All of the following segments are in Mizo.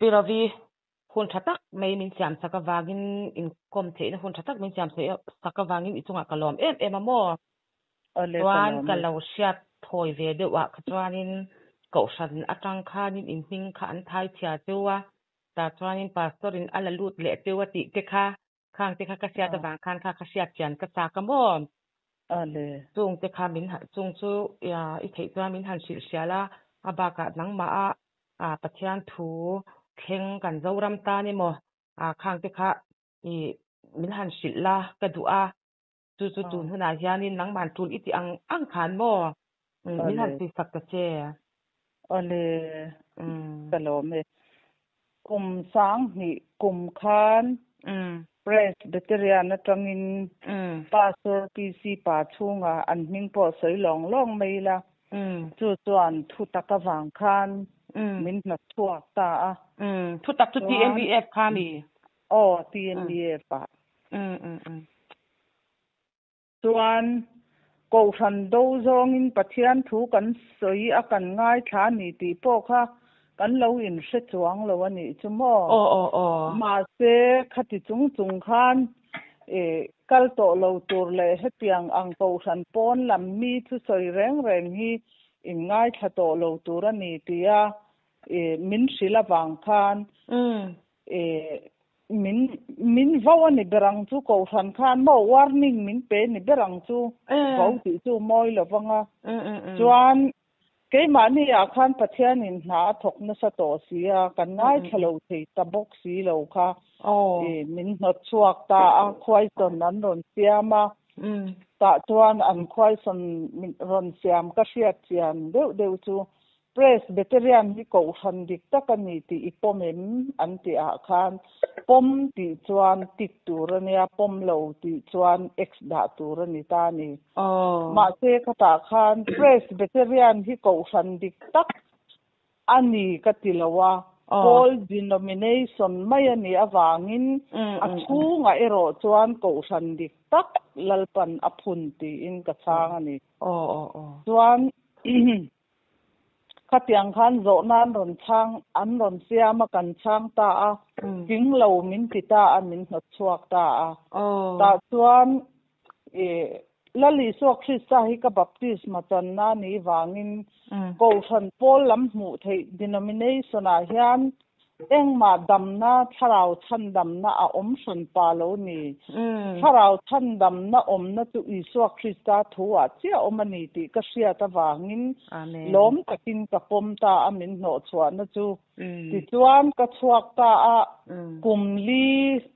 Pi Rovi, hun tha tak mai min siam sak avangin, inkawm theihna hun tha tak min siam sak avangin i chungah ka lawm em em a maw? Awle, ka Chuan lawm ka e. lo hriat thawi ve deuh ah kha chuanin Kohhran atang khanin in hming kha an thai chhia cheu a, tah chuanin Pastor in a la lut leh cheu a tih te kha, khang te kha ka hriat avang khan kha ka hriat chian ka chak a maw? Awle. Chung te kha min han, chung chu i theih chuan min han hrilh hrial a, a bakah nangmah a Pathian thu thleng kan Zoram tan emaw khang te kha i min han hrilh la ka duh a. Chu chu tun hunah hianin nangman tul i tih ang ang khan maw min han sawisak ta che. Awle, ka lawm e. Kum 2000 kum khan Presbyterian atangin Pastor PC pa chhunga an hming pawh sawi lawng lawng mai ila, chu chuan thutak avang khan min hnawtchhuak ta a. Thutak chu TMEF kha mi? Aw, TMEF ah. Chuan, Kohhran do zawngin Pathian thu kan sawi a kan ngaithla a ni tih pawh kha kan lo inhre chuang lo a nih chu maw? Mahse, khati chung chung khan kal tawh lo tur leh hetiang ang Kohhran pawn lam mi thusawi reng reng hi in ngaithla tawh lo tur a ni tia min hrilh avang khan Min min vo a ni ber ang chu Kohhran khan maw warning min pe ni ber ang chu vo tih chu mawi lo vang a. Chuan keimahni ah khan Pathianin hna a thawk nasa tawh si a, kan ngaithla lo thei ta bawk si lo kha min hnawt chhuak ta a, khuaisawn an rawn siam a, tah chuan an khuaisawn rawn siam ka hriat chian deuh deuh chu Presbyterian hi kohhran dik tak a ni tih i pawm em? an tih ah khan pawm tih chuan tick tur a nia, pawm lo tih chuan X dah tur a ni ta a ni. Mahse khatah khan Presbyterian hi kohhran dik tak a ni ka ti lo a, pawl denomination mai a nih avangin a chhungah erawh chuan kohhran dik tak Lalpan a phun tiin ka chhang a ni. Chuan Khatiang khan zawhna an rawn chhang, an rawn siam a, kan chhang ta a, tling lo min ti ta a, min hnawt chhuak ta a. Tah chuan i Lal Isua Krista hi ka baptisma channa a nih vangin Kohhran pawl lam hmuh theih denomination-ah hian Engmah damna, thlarau chhandamna a awm hran pa lo ni. Thlarau chhandamna awmna chu Isua Krista thu-ah chiah awm a ni tih ka hriat avangin lawm takin ka pawm ta a min hnawhchhuahna chu. Tichuan ka chhuak ta a, kum li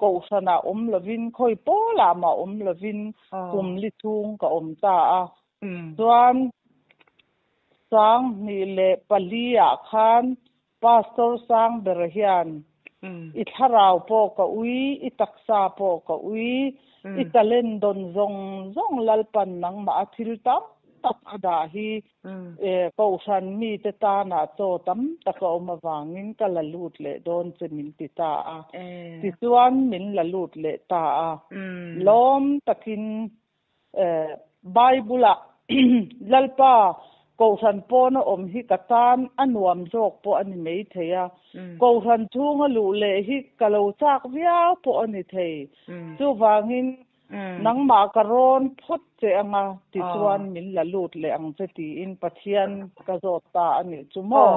kohhranah awm lovin, khawi pawlah mah awm lovin kum li chhung ka awm ta a. Chuan 2004-ah khan Pastor Sangber hian, I thlarau pawh ka ui, i taksa pawh ka ui, i talent dawn zawng zawng Lalpan nangmah a thil tam tak a dah hi Kohhran mite tanah chaw tam tak a awm avangin ka la lut leh dawn che min ti ta a. Tichuan min la lut leh ta a. Lawm takin Bible-ah Lalpa Kohhran pawna awm hi ka tan a nuam zawk pawh a ni mai thei a, Kohhran chhunga luh leh hi ka lo chak viau pawh a ni thei. Chuvangin nangmah ka rawn phawt che anga tichuan min la lut leh ang che tiin Pathian ka zawt ta a nih chu maw?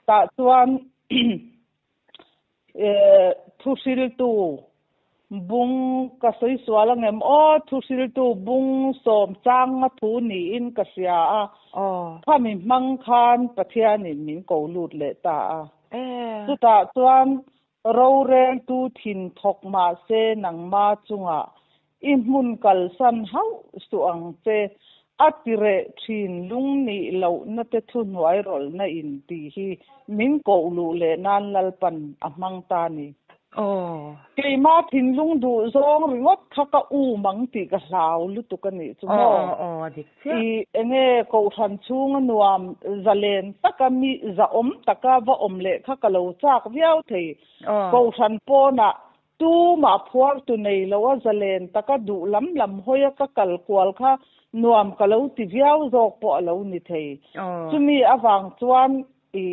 Tah chuan Thuhriltu bung ka sawi sual angem aw, thuhriltu bung sawm changa thu niin ka hria a, khami hmang khan Pathianin min ko lut leh ta a. Chutah chuan roreltu thin thawk mahse nangma chungah I hmun kalsan hauh suh ang che, a ti reh thin lungnih lohna te thuhnuai rawlhna in tih hi min koh luh leh nan Lalpan a hmang ta ni. Keima thinlung duh zawng ringawt kha ka um ang tih ka hlau lutuk a nih chu maw? I enge kohhran chhunga nuam zalen taka mi zahawm taka va awm leh kha ka lo chak viau thei. Kohhran pawnah Tumah phuartu nei lo a zalen taka duh lam lam hawi a ka kal kual kha nuam ka lo ti viau zawk pawh a lo ni thei. Chumi avang chuan i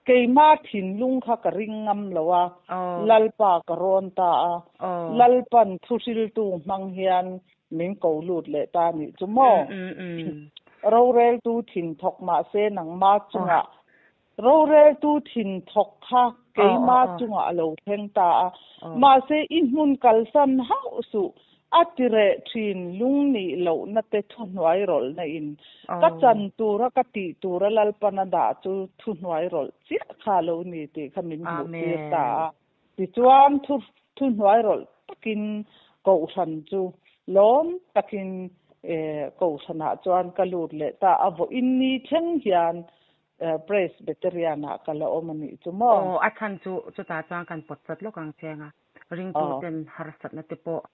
Keima thinlung kha ka ring ngam lo a, Lalpa ka rawn ta a, Lalpan thuhriltu hmang hian min ko lut leh ta anih chu maw? Roreltu thin thawk mahse nangma chungah roreltu thin thawk kha keima chungah a lo thleng ta a, mahse i hmun kalsan hauh suh. A ti reh thin lungnih lohna te thuhnuai rawlhna in ka chan tura ka tih tura Lalpan a dah chu thuhnuai rawlh chiah kha a lo ni tih kha min hmuh tir ta a. Tichuan thu thuhnuai rawlh takin Kohhran chu lawm takin Kohhranah chuan ka lut leh ta a, vawiin ni thleng hian Presbyterian ah ka la awm a nih chu maw? Aw, a chhan chu chutah chuan kan pawt chat lawk ang cheng a. Ringtuten harsatna te pawh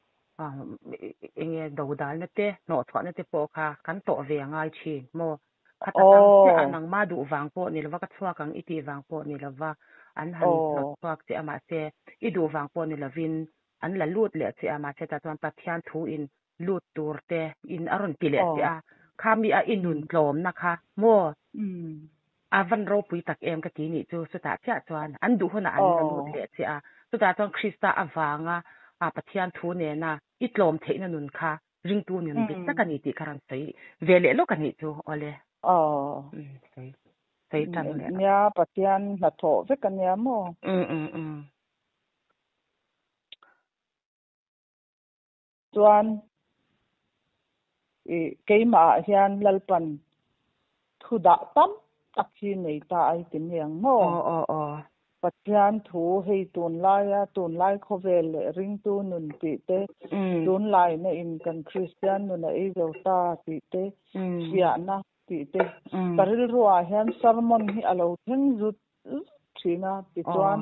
enge dodalna te, hnawhchhuahna te pawh kha kan tawh ve a ngai thin maw? Khata tang chiah a nangmah duh vang pawh ni lova ka chhuak ang i tih vang pawh ni lova an han hnawtchhuak che a mahse i duh vang pawh ni lovin an la lut leh che a mahse tah chuan Pathian thu in lut tur te in a rawn ti leh che a, kha mi a i nun tlawmna kha maw? A van ropui tak em ka ti nih chu chutah chiah chuan an duh hunah an la lut leh che a, chutah chuan Krista avanga Pathian thu nena i tlawm theihna nun kha ringtu nun dik tak a ni tih kha rawn sawi ve leh lawk a nih chu awle. Sawi sawi tan leh. Nia Pathian hnathawh vek a nia maw? Chuan i keimah ah hian Lalpan thu dah tam tak hi nei ta ai ti mai ang maw? Aw aw aw. Pathian thu hei tunlaia tunlai khawvel leh ringtu nun tih te, tunlaina in kan Kristian nun a ei zo ta tih te, fiahna tih te, ka rilru ah hian sermon hi a lo thleng zut zut thin a, tichuan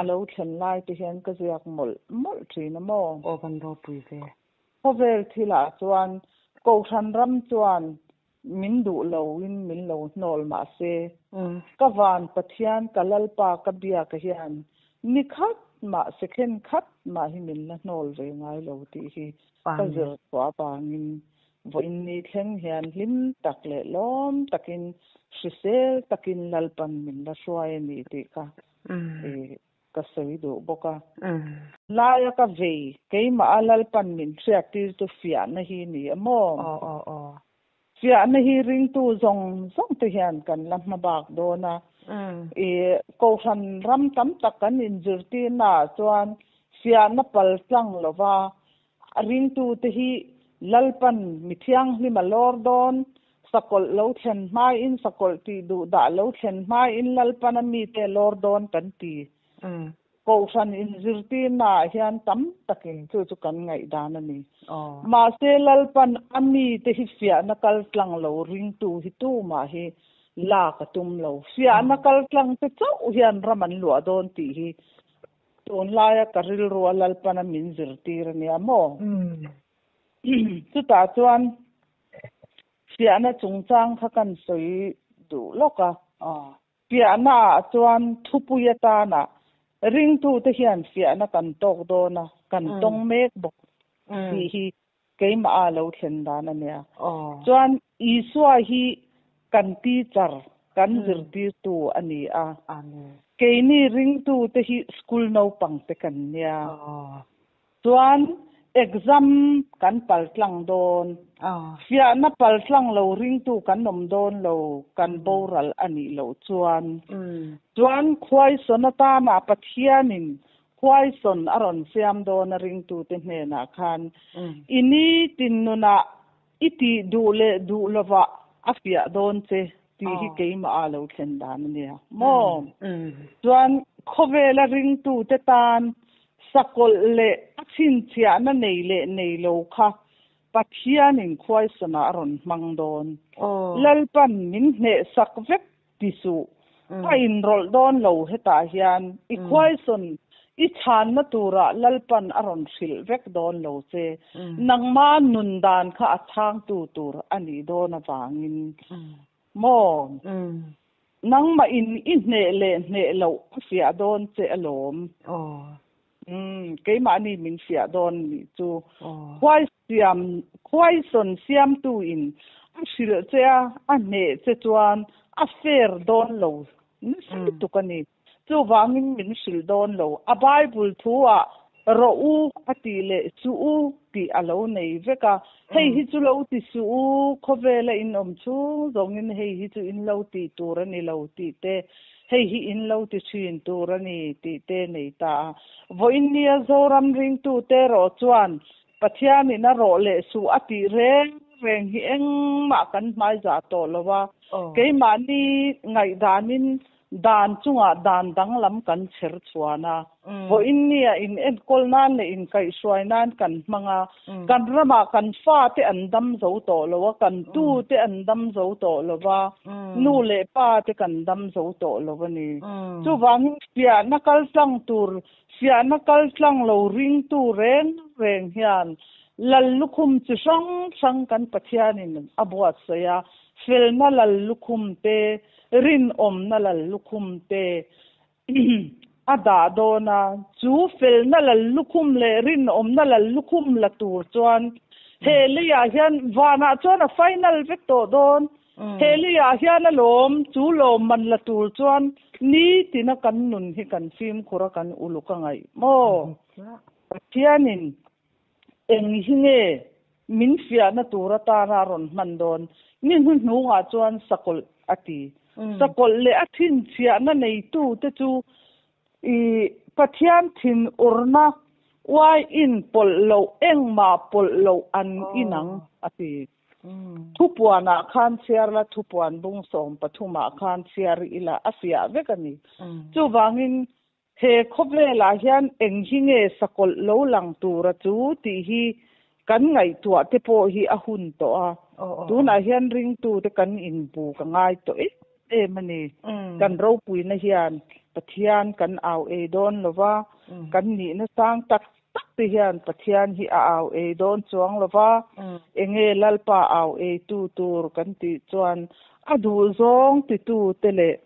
a lo thlen lai te hian ka ziak mawlh mawlh thin a maw? Aw kan ropui ve. Khawvel thil ah chuan Kohhran ram chuan min duh lo in min lo hnawl mah se, ka van Pathian ka Lalpa ka biak hian ni khat mah sekhen khat mah hi min la hnawl ve ngai lo tih hi ka zir chhuah avangin Vawiin ni thleng hian hlim tak leh lawm takin, hrisel takin Lalpan min la hruai a ni tih kha ka sawi duh bawk a. Laia ka vei, keimah a Lalpan min hriattir chu fiahna hi ni a maw? Fiahna hi ringtu zawng zawng te hian kan la hma bak dawn a. Kohhran ram tam tak kan inzirtirnaah chuan fiahna pal tlang lova A ringtute hi Lalpan mi thianghlim a lawr dawn, sakawlh lo thlen hmain, sakawlh tih duh dah lo thlen hmain Lalpan a mite a lawr dawn kan ti. Kohhran inzirtirnaah hian tam takin chu chu kan ngaihdan a ni. Mahse Lalpan a mite hi fiahna kal tlang lo ringtu hi tumah hi lak a tum lo. Fiahna kal tlang te chauh hian ram an luah dawn tih hi Tunlaia ka rilrua Lalpana min zirtir a nia maw? Chutah chuan fiahna chungchang kha kan sawi duh lawk a. Fiahnaah chuan thupui atana ringtute hian fiahna kan tawk dawn a, kan tawng mek bawk tih hi keimah a lo thlen dan a nia. Chuan Isua hi kan teacher, kan zirtirtu a ni a. Keini ringtute hi school naupang te kan nia. Chuan exam kan paltlang dawn. Fiahna paltlang lo ringtu kan awm dawn lo, kan boral a nih loh chuan. Chuan khuaisawn atana Pathianin Huaison a rawn siam dawn a ringtute hnenah khan i nitin nunah i tih duh leh duh lovah a fiah dawn che tih hi keimah a lo thlen dan a nia maw? Chuan khawvela ringtute tan sakawlh leh a chhinchhiahna nei leh nei lo kha Pathianin khuaisawnah a rawn hmang dawn. Lalpan min hnehsak vek Ti suh. Ka inrawlh dawn lo hetah hian i khuaisawn i chhanna turah Lalpan a rawn hrilh vek dawn lo che. Nangma nun dan kha a chhangtu tur a nih dawn avangin maw? Nangmah in i hneh leh hneh loh a fiah dawn che alawm. Keimahni min fiah dawn nih chu. Khuai Siam, khuaisawn siamtu in a hrilh che a, a hneh che chuan a fair dawn lo Nasa lutuk a ni. Chuvangin min hrilh dawn lo. A Bible thu ah rawh u a tih leh suh u tih a lo nei vek a. Hei hi chu lo ti suh u, khawvela in awm chhung zawngin hei hi chu in lo tih tur a ni lo tih te, hei hi in lo ti thin tur a ni tih te nei ta a. Vawiin nia Zoram ringtute erawh chuan Pathianin a rawh leh suh a tih reng reng hi engmah kan hmaizah tawh lo a, keimahni ngaihdanin dan chungah dan danglam kan chher chhuan a, vawiin nia in enkawl nan leh inkaihhruai nan kan hmang a, kan ramah kan fate an dam zo tawh lo a, kan tute an dam zo tawh lo va, nu leh pa te kan dam zo tawh lo a ni. Chuvangin fiahna kaltlang tur Fiahna kal tlang lo ringtu reng reng hian Lal lukhum chi hrang hrang kan Pathianin a buatsaih a, felna Lal lukhum te, rinawmna Lal lukhum te a dah dawn a. Chu felna Lal lukhum leh rinawmna Lal lukhum la tur chuan he leiah hian vanah chuan a final vek tawh dawn. He leiah hian a lawm, chu lawmman la tur chuan nitina kan nun hi kan fimkhur a kan uluk a ngaih maw? Pathianin eng hi nge min fiahna tur atana a rawn hman dawn? Ni hnuhnungah chuan sakawlh a ti. Sakawlh leh a thinchhiahna neitute chu i Pathian thinurna uaiin pawlh loh engmah pawlh loh an inang a ti. Thupuanah khan chhiar la, thupuan bung 13ah khan chhiar ila a fiah vek a ni. Chuvangin he khawvelah hian eng hi nge sakawlh lo lang tura chu tih hi kan ngaihtuah te pawh hi a hun tawh a. Tunah hian ringtute kan inbuk a ngai tawh em em a ni. Kan ropuina hian Pathian kan au ei dawn lova, kan nihna sang tak tak te hian Pathian hi a au ei dawn chuang lo va, enge Lalpa au ei tu tur kan tih chuan a duh zawng titu te leh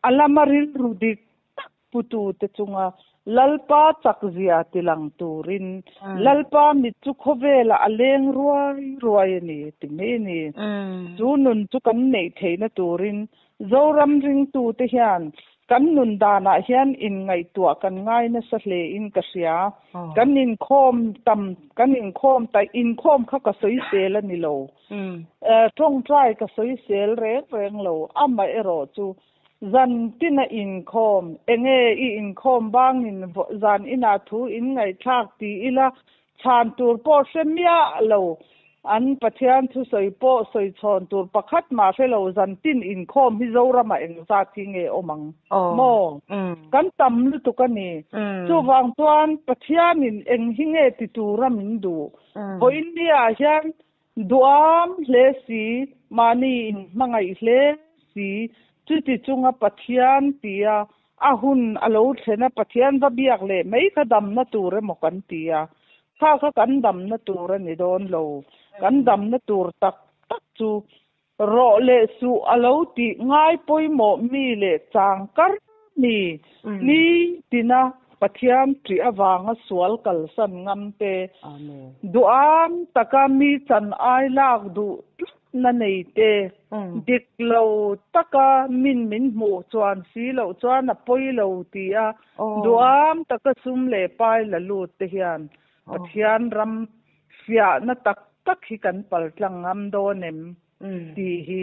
a lama rilru dik tak putu te chunga Lalpa chak zia ti lang turin Lalpa mit chu khawvelah a leng ruai ruai a ni ti mai a ni. Chu nun chu kan neih theihna turin Zoram ringtute hian kan nun danah hian inngaihtuah kan ngai nasa hle in ka hria. Kan inkhawm tam, kan inkhawm ta, inkhawm kha ka sawisel a ni lo. Tawngtai ka sawisel reng reng lo. Amaherawh chu zan tina inkhawm, enge i inkhawm bangin zan inah thu in ngaihthlak ti ila Chhan tur pawh hre miah lo, an Pathian thusawi pawh sawi chhawn tur pakhat mah hre lo, zantin inkhawm hi Zoramah engzat hi nge awm ang maw? Kan tam lutuk a ni. Chuvang chuan Pathianin eng hi nge ti tura min duh? Vawiin niah hian duam hle si, mahni inhmangaih hle si, chuti chunga Pathian tia A hun a lo thlen a, Pathian va biak leh mai kha damna tur emaw kan ti a, kha kha kan damna tur a ni dawn lo. Kan damna tur tak tak chu rawh leh suh a lo tih ngai pawimawh mi leh chang kar mi, ni tina Pathian ṭih avanga sual kalsan ngam te, duham taka mi chan ai lak duh tlat na nei te, dik lo taka min min hmuh chuan si loh chuan a pawi lo ti a, duham taka sum leh pai la lut te hian Pathian ram fiahna tak tak hi kan pal tlang ngam dawn em tih hi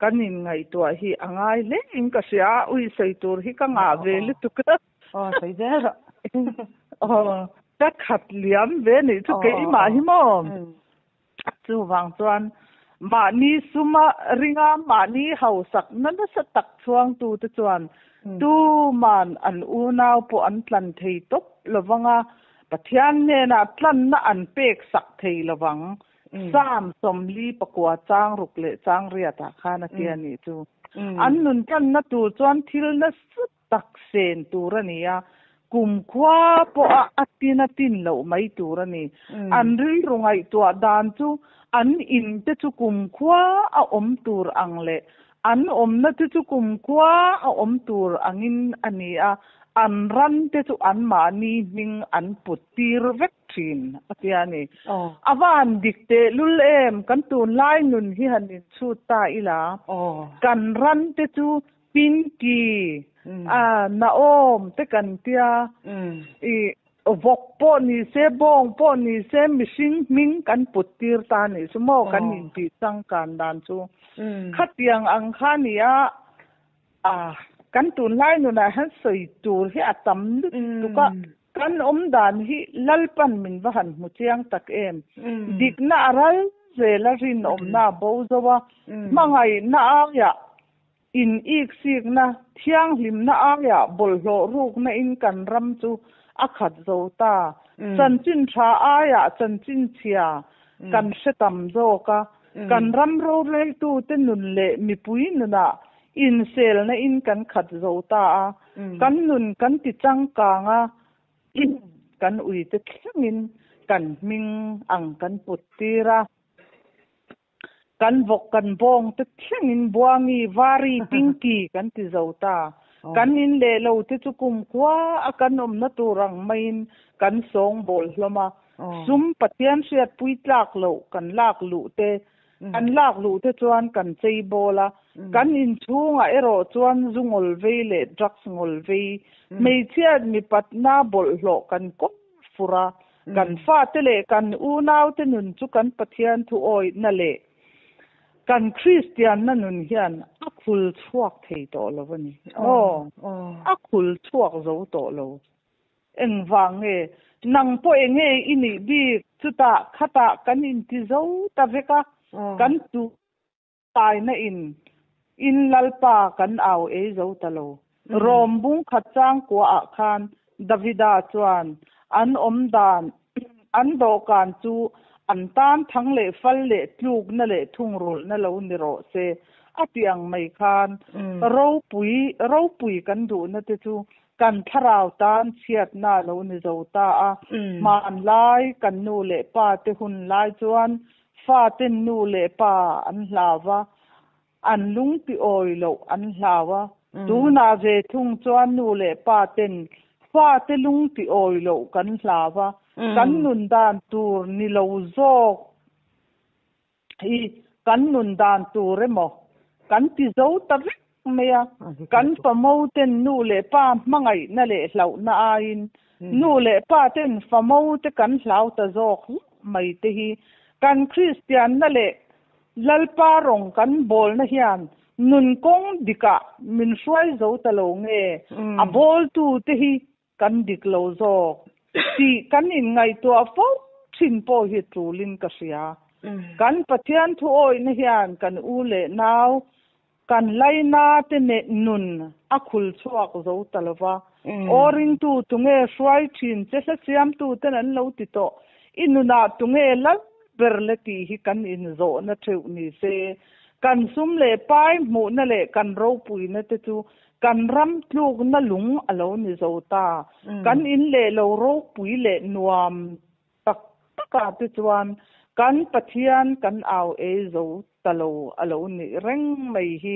kan inngaihtuah hi a ngai hle in ka hria a, ui sawi tur hi ka ngah ve lutuk a. Aw sawi zel rawh. Aw ka khat liam ve nih chu keimah hi maw? Chuvang chuan mahni suma ringa mahni hausakna nasa tak chhuangtute chuan tuman an unau pawh an tlan thei tawp lovang a, Pathian hnenah tlanna an pek sak thei lovang. Psalm 49 chang ruk leh chang riatah khan a ti a nih chu. An nun tlanna tur chuan thil nasa tak sen tur a ni a, kumkhua pawha a tin a tin loh mai tur a ni. An rilru ngaihtuah dan chu an in te chu kumkhua a awm tur ang leh an awmna te chu kumkhua a awm tur angin a ni a, an ran te chu anmahni hming an put tir vek thin a tia a ni. A va han dik tehlul em, kan tunlai nun hi han inchhut ta ila, kan ran te chu Pinky. A Naom te kan tia. I vawk pawh ni se bawng pawh ni se mihring hming kan put tir ta ni chu maw kan intih changkan dan chu. Khatiang ang kha ni a a kan tunlai nunah hian sawi tur hi a tam lutuk a. Kan awm dan hi Lalpan min va han hmu chiang tak em. Dikna a ral zel a rinawmna a bo zo a, hmangaihna aiah in iksikna, thianghlimna aiah bawlhhlawh rukna in kan ram chu a khat zo ta. Chanchin tha aiah chanchin chhia kan hre tam zawk a, kan ram roreltute nun leh mipui nunah inselna in kan khat zo ta a, kan nun kan ti changkang a, kan uite thlengin kan hming ang kan put tir a. Kan vawk kan bawng te thlengin Buangi, Vari, Pinky kan ti zo ta. Kan in leh lo te chu kumkhua a kan awmna tur ang maiin kan sawngbawl hlawm a. Sum Pathian hriatpui tlak loh kan lak luh te kan lak luh te chuan kan chei bawl a. Kan inchhungah erawh chuan zu ngawl vei leh drugs ngawl vei, hmeichhiat mipatna bawlhhlawh kan kawp fur a. Kan fate leh kan unaute nun chu kan Pathian thu awihna leh kan Kristianna nun hian a khul chhuak thei tawh lo a ni. Aw, a khul chhuak zo tawh lo. Engvang nge? Nang pawh eng nge i nih bik? Chutah khatah kan inti zo ta vek a, kan tu Taina in in Lalpa kan au ei zo ta lo. Rom bung khat changkua ah khan Davida chuan an awm dan an dawhkan chu an tan thang leh fal leh tlukna leh thungrulhna lo ni rawh se a ti ang mai khan ropui ropui kan duhna te chu kan thlarau tan chhiatna lo ni zo ta a. Hmanlai kan nu leh pa te hun lai chuan Faten nu leh pa an hlau va, an lung ti awi loh an hlau a. Tunah ve thung chuan nu leh pa ten fate lung ti awi loh kan hlau a, kan nun dan tur ni lo zawk hi kan nun dan tur emaw kan ti zo ta vek mai a. Kan famo ten nu leh pa hmangaihna leh hlauhna aiin Nu leh pa ten famo te kan hlau ta zawk hlauh mai te hi kan Kristianna leh Lalpa rawng kan bawlna hian nun kawng dikah min hruai zo ta lo nge a bawltu te hi kan dik lo zawk tih kan inngaihtuah fo thin pawh hi tulin ka hria. Kan Pathian thu awihna hian kan u leh nau Kan laina te neh nun a khul chhuak zo ta lo va. Aw ringtu tunge hruai thin che hla siamtu ten an lo ti tawh. I nunah tunge lal ber le tih hi kan inzawhna theuh ni se. Kan sum leh pai hmuhna leh kan ropuina te chu kan ram tlukna lung a lo ni zo ta. Kan in leh lo ropui leh nuam Tak takah te chuan kan Pathian kan au ei zo ta lo a lo nih reng mai hi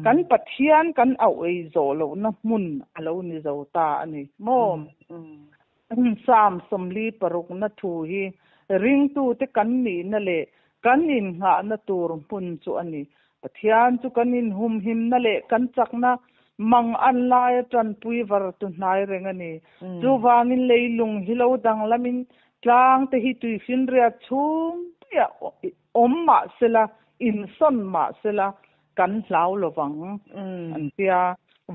kan Pathian kan au ei zawh lohna hmun a lo ni zo ta a ni maw? Psalm 46 thu hi ringtute kan nihna leh kan innghahna tur hmun chu a ni. Pathian chu kan inhumhimna leh kan chakna mang an laia tanpui var tu hnai reng a ni. Chuvangin leilung hi lo danglamin tlang te hi tuifinriat chhung puiah awm mah sela, insawn mah sela kan hlau lovang an ti a.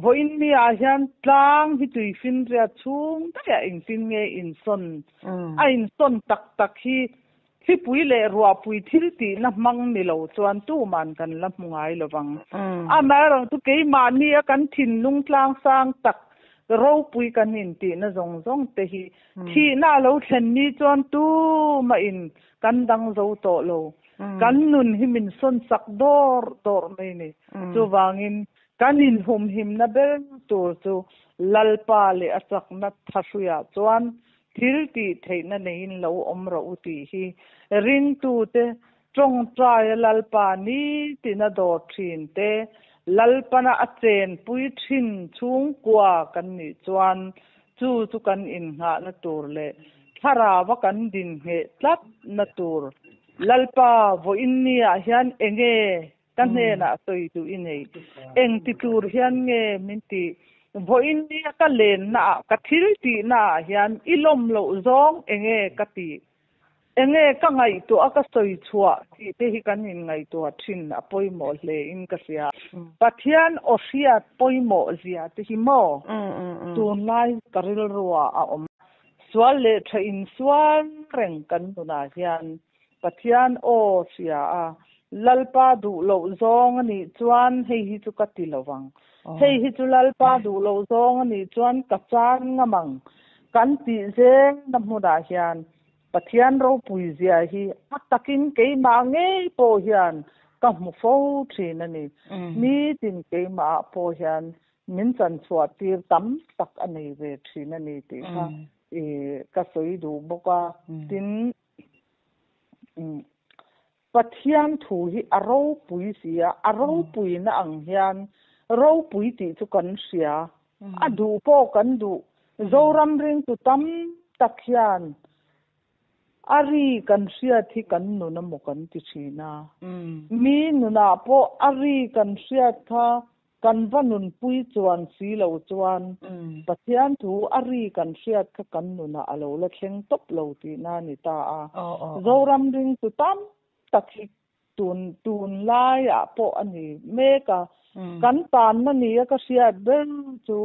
Vawiin niah hian tlang hi tuifinriat chhung daihah engtin nge insawn? A insawn tak tak hi Thlipui leh ruahpui thil tihna hmang ni lo chuan tuman kan la hmu ngai lo vang. Amaherawh chu keimahni a kan thinlung tlangsang tak ropui kan intihna zawng zawng te hi thihna a lo thlen ni chuan tumah in kan dang zo tawh lo. Kan nun hi min sawn sak dawr dawr mai ni. Chuvangin kan inhumhimna ber tur chu Lalpa leh a chakna thahruiah chuan Thil tih theihna neiin lo awm rawh u tih hi ringtute tawngtaia Lalpa nitina dawr thin te, Lalpana a chenpui thin chhungkua kan nih chuan chu chu kan innghahna tur leh thlarauva kan dinhngheh tlatna tur Lalpa vawiin niah hian enge ka hnenah sawi duh i nei? Engti tur hian nge min tih? Vawiin nia ka lenna ah ka thil tihna ah hian i lawm loh zawng enge ka tih, enge ka ngaihtuah a ka sawi chhuah tih te hi kan in ngaihtuah thin a pawimawh hle in ka hria. Pathian aw hriat pawimawh zia te hi maw tunlai ka rilru ah a awm. Sual leh tha insual reng kan nunah hian Pathian aw hria a, Lalpa duh loh zawng a nih chuan hei hi chu ka ti lo vang. Hei hi chu Lalpa duh loh zawng a nih chuan ka chan ngam ang. Kan tih zelna hmunah hian Pathian ropui zia hi a takin keimah ngei pawh hian ka hmu fo thin a ni. Nitin keimahah pawh hian min chanchhuah tir tam tak a nei ve thin a ni tih kha ka sawi duh bawk a. Tin, Pathian thu hi a ropui si a, a ropuina ang hian ropui tih chu kan hria, a duh pawh kan duh. Zoram ringtu tam tak hian a ri kan hriat hi kan nun emaw kan ti thin a. Mi nunah pawh a ri kan hriat kha Kan va nunpui chuan si lo chuan Pathian thu a ri kan hriat kha kan nunah a lo la thleng tawp lo tihna a ni ta a. Zoram ringtu tam tak hi tun tunlaiah pawh a ni mek a. Kan tanna nia ka hriat ber chu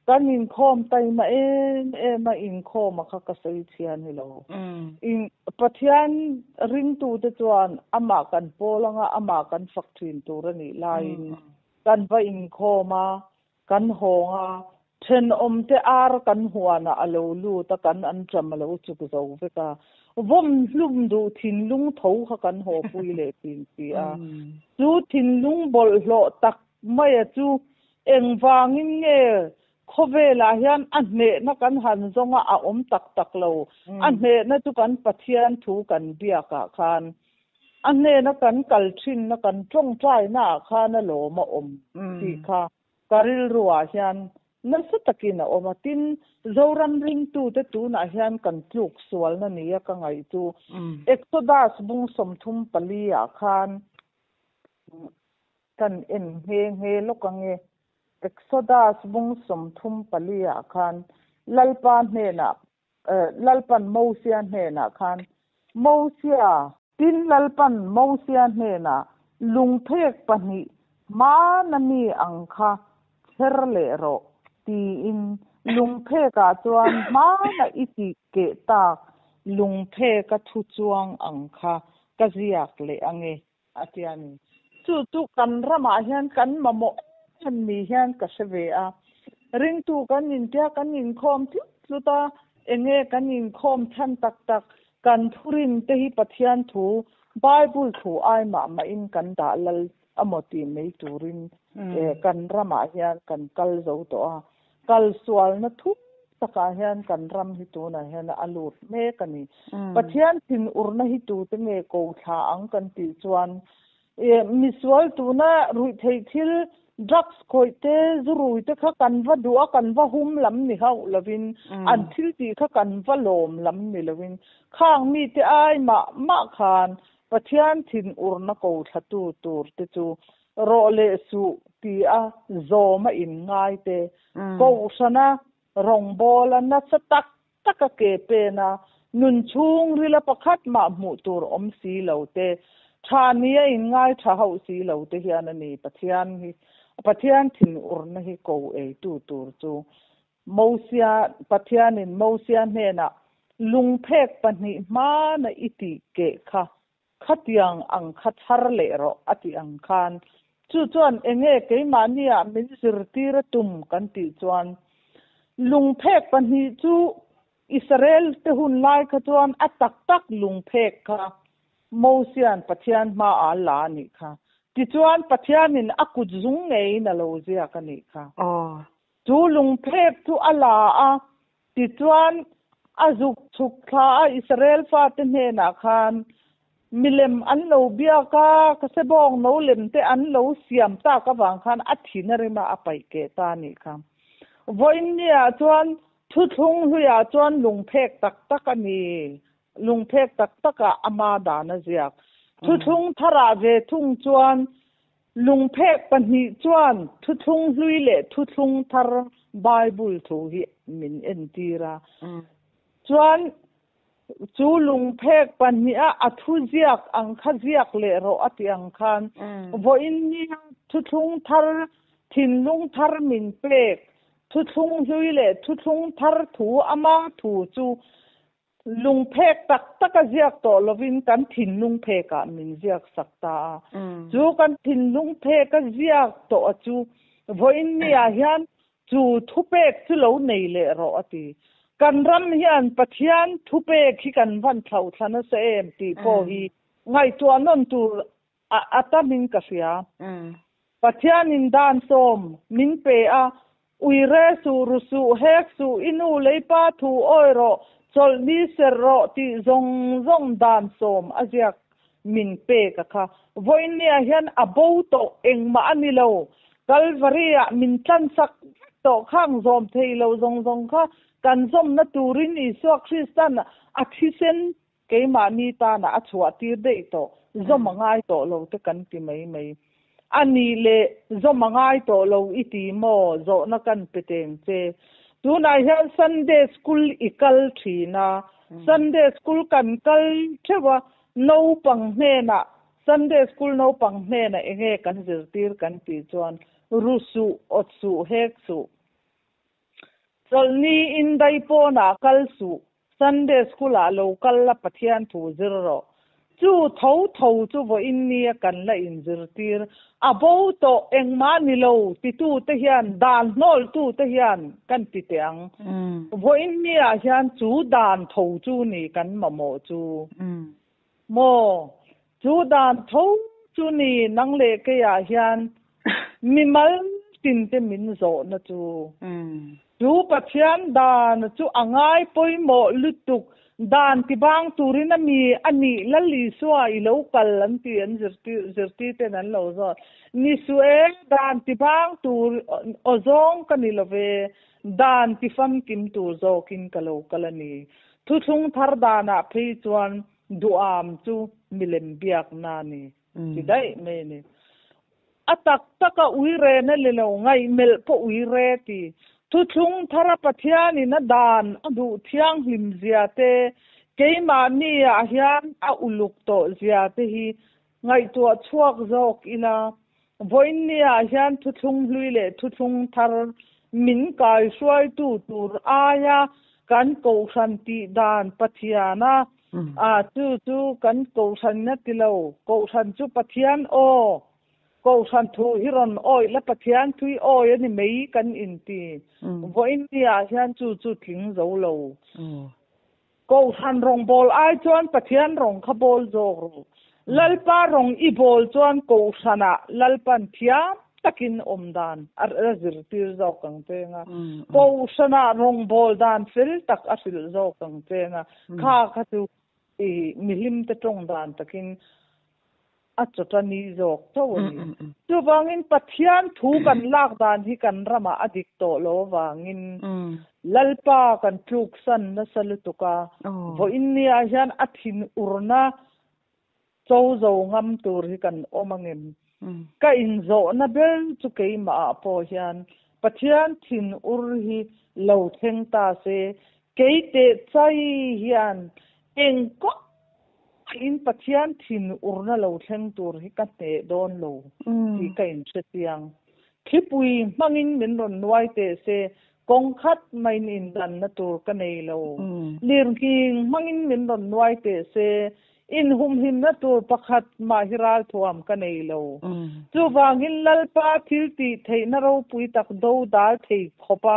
kan inkhawm taima em em a, inkhawma kha ka sawi chhia ni lo. Pathian ringtute chuan amah kan pawl anga amah kan fak thin tur a nih laiin Kan va inkhawm a, kan hawng a, thenawmte ar kan huanah a lo lut a, kan an ṭam a lo chuk zo vek a, vawm hlum duh thinlung tho kha kan haw pui leh thin si a. Chu thinlung bawlhhlawh tak maia chu engvangin nge khawvelah hian a hnehna kan han zawng a, a awm tak tak lo. A hnehna chu kan Pathian thu kan biakah khan A hnena kan kal thinna kan tawngtaina ah khan a lawm a awm tih kha ka rilru ah hian nasa takin a awm a. Tin, Zoram ringtute tunah hian kan tluk sualna nia ka ngaih chu Exodus bung 34 ah khan kan en nghe nghe lawk ange. Exodus bung 34 ah khan Lalpa hnenah Lalpan Mosia hnenah khan, Mosia! Tin, Lalpan Mosia hnenah, Lungphek pahnih hmana mi ang kha chher leh rawh, tiin lungphekah chuan hmana i tih keh tak lungpheka thu chuang ang kha ka ziak leh ange, a ti a ni. Chu chu kan ramah hian kan mamawh em em ni hian ka hre ve a. Ringtu kan intia kan inkhawm tlut tlut a, enge kan inkhawm chhan tak tak, kan thurin te hi Pathian thu, Bible thu ai mah mahin kan dah lal amaw tih mai turin kan ramah hian kan kal zo tawh a. Kal sualna thum takah hian kan ram hi tunah hian a lut mek a ni. Pathian thinurna hi tute nge ko thla ang kan tih chuan misual tuna ruihtheih thil drugs khawih te zu rui te kha kan va duh a kan va hum lam ni hauh lovin an thil tih kha kan va lawm lam ni lovin khang mite ai mah mah khan Pathian thinurna ko thlatu tur te chu Rawh leh suh ti a zawm a in ngai te, Kohhrana rawngbawla nasa tak tak a ke pen a, nun chhungrila pakhat mah hmuh tur awm si lo te, tha ni a in ngai tha hauh si lo te hian a ni Pathian hi Pathian thinurna hi ko eitu tur chu Mosia Pathianin Mosia hnenah lungphek pahnih hmana i tih keh kha Khatiang ang kha chhar leh rawh a tih ang khan chu chuan enge keimahni ah min zirtir a tum kan tih chuan lungphek pahnih chu Israel te hun lai kha chuan a tak tak lungphek kha Mosian Pathian hma ah a la a nih kha. Tichuan Pathianin a kut zung ngeiin a lo ziak a nih kha. Chu lungphek chu a la a, tichuan a zuk chhuk thla a Israel fate hnenah khan milem an lo biak a, ka sebawng no lem te an lo siam tak avang khan a thin a rim a, a paih keh ta a nih kha. Vawiin niah chuan thuthlung hluiah chuan lungphek tak tak a ni, lungphek tak takah ama dan a ziak. Thuthlung tharah ve thung chuan Lungphek pahnih chuan thuthlung hlui leh thuthlung thar Bible thu hi min entir a. Chuan chu lungphek pahniha a thu ziak ang kha ziak leh rawh a tih ang khan vawiin nia thuthlung thar thinlung thar min pek thuthlung hlui leh thuthlung thar thu ama thu chu lungphek tak tak a ziak tawh lovin kan thinlung phekah min ziak sak ta a. Chu kan thinlung phek a ziak tawh a chu vawiin niah hian chu thupek chu lo nei leh rawh a ti. Kan ram hian Pathian thupek hi kan van thlauh thla nasa em tih pawh hi ngaihtuah nawn tur a tamin ka hria. Pathianin dan sawm min pe a, Uire suh, ru suh, hek suh, i nu lei pa thu awi rawh, chawlh ni serh rawh tih zawng zawng dan sawm a ziak min pek a kha. Vawinia hian a bo tawh engmah a ni lo. Kalvari-ah min tlansak vek tawh khang zawm thei lo zawng zawng kha kan zawmna turin Isua Kristan a thisen Keimahni tana a chhuah tir daih tawh, zawm a ngai tawh lo te kan ti mai mai. A nih leh zawm a ngai tawh lo i ti maw? Zawhna kan pe teng che. Tunah hian Sunday School i kal thin a, Sunday School kan kal theuh a, naupang hnenah, Sunday School naupang hnenah enge kan zirtir kan tih chuan ru suh, awt suh, hek suh. Chawlhni indai pawnah kal suh, Sunday School ah lo kal la Pathian thu zir rawh. Chu tho tho chu vawiin nia kan la inzirtir. A bo tawh engmah ni lo titu te hian dan hnawl tu te hian kan ti teh ang. Vawiin niah hian chu dan tho chu ni kan mamawh chu. Maw? Chu dan tho chu ni nang leh keiah hian mimal tinte min zawhna chu. Chu Pathian dan chu a ngai pawimawh lutuk, dan ti bang turin a mi a nih Lal Isua i lo kal an ti an zirtir ten an lo zawt. Ni suh e, dan ti bang tur aw zawng ka ni lo ve, dan ti famkim tur zawkin ka lo kal a ni. Thuthlung thar danah phei chuan duham chu milem biakna a ni ti daih mai a ni. A tak taka ui rena le lo ngaihmelh pawh ui re ti. Thuthlung thara Pathianin a dan a duh thianghlim zia te, keimahni ah hian a uluk tawh zia te hi ngaihtuah chhuak zawk ila. Vawiinni ah hian thuthlung hlui leh thuthlung thar min kaihruaitu tur aia kan kohhran tih dan Pathiana a chu chu kan kohhran a ti lo, kohhran chu Pathian aw, kohhran thu hi rawn awih la Pathian thui awi a ni mai kan inti. Vawiinni ah hian chu chu tling zo lo. Kohhran rawng bawl ai chuan Pathian rawng kha bawl zawk rawh. Lalpa rawng i bawl chuan Kohhranah Lalpan thiam takin awm dan a zirtir zawk ang che nga. Kohhranah rawng bawl dan fel tak a hrilh zawk ang che nga. Kha kha chu i mihlim te tawng dan takin a chawta ni zawk tho a ni. Chuvangin Pathian thu kan lak dan hi kan ramah a dik tawh lo avangin Lalpa kan tluksan nasa lutuk a, vawiin niah hian a thin urna cho zo ngam tur hi kan awm angem? Ka inzawhna ber chu keimahah pawh hian Pathian thin ur hi lo thleng ta se, kei teh chai hian engkawng In Pathian thin urna lo thleng tur hi ka hneh dawn lo tih ka inhre chiang. Thlipui hmangin min rawn nuai teh se, kawng khat maiin indanna tur ka nei lo. Lirnghing hmangin min rawn nuai teh se, inhumhimna tur pakhat mah hi ralthuam ka nei lo. Chuvangin Lalpa thil tih theihna ropui tak do dal thei khawpa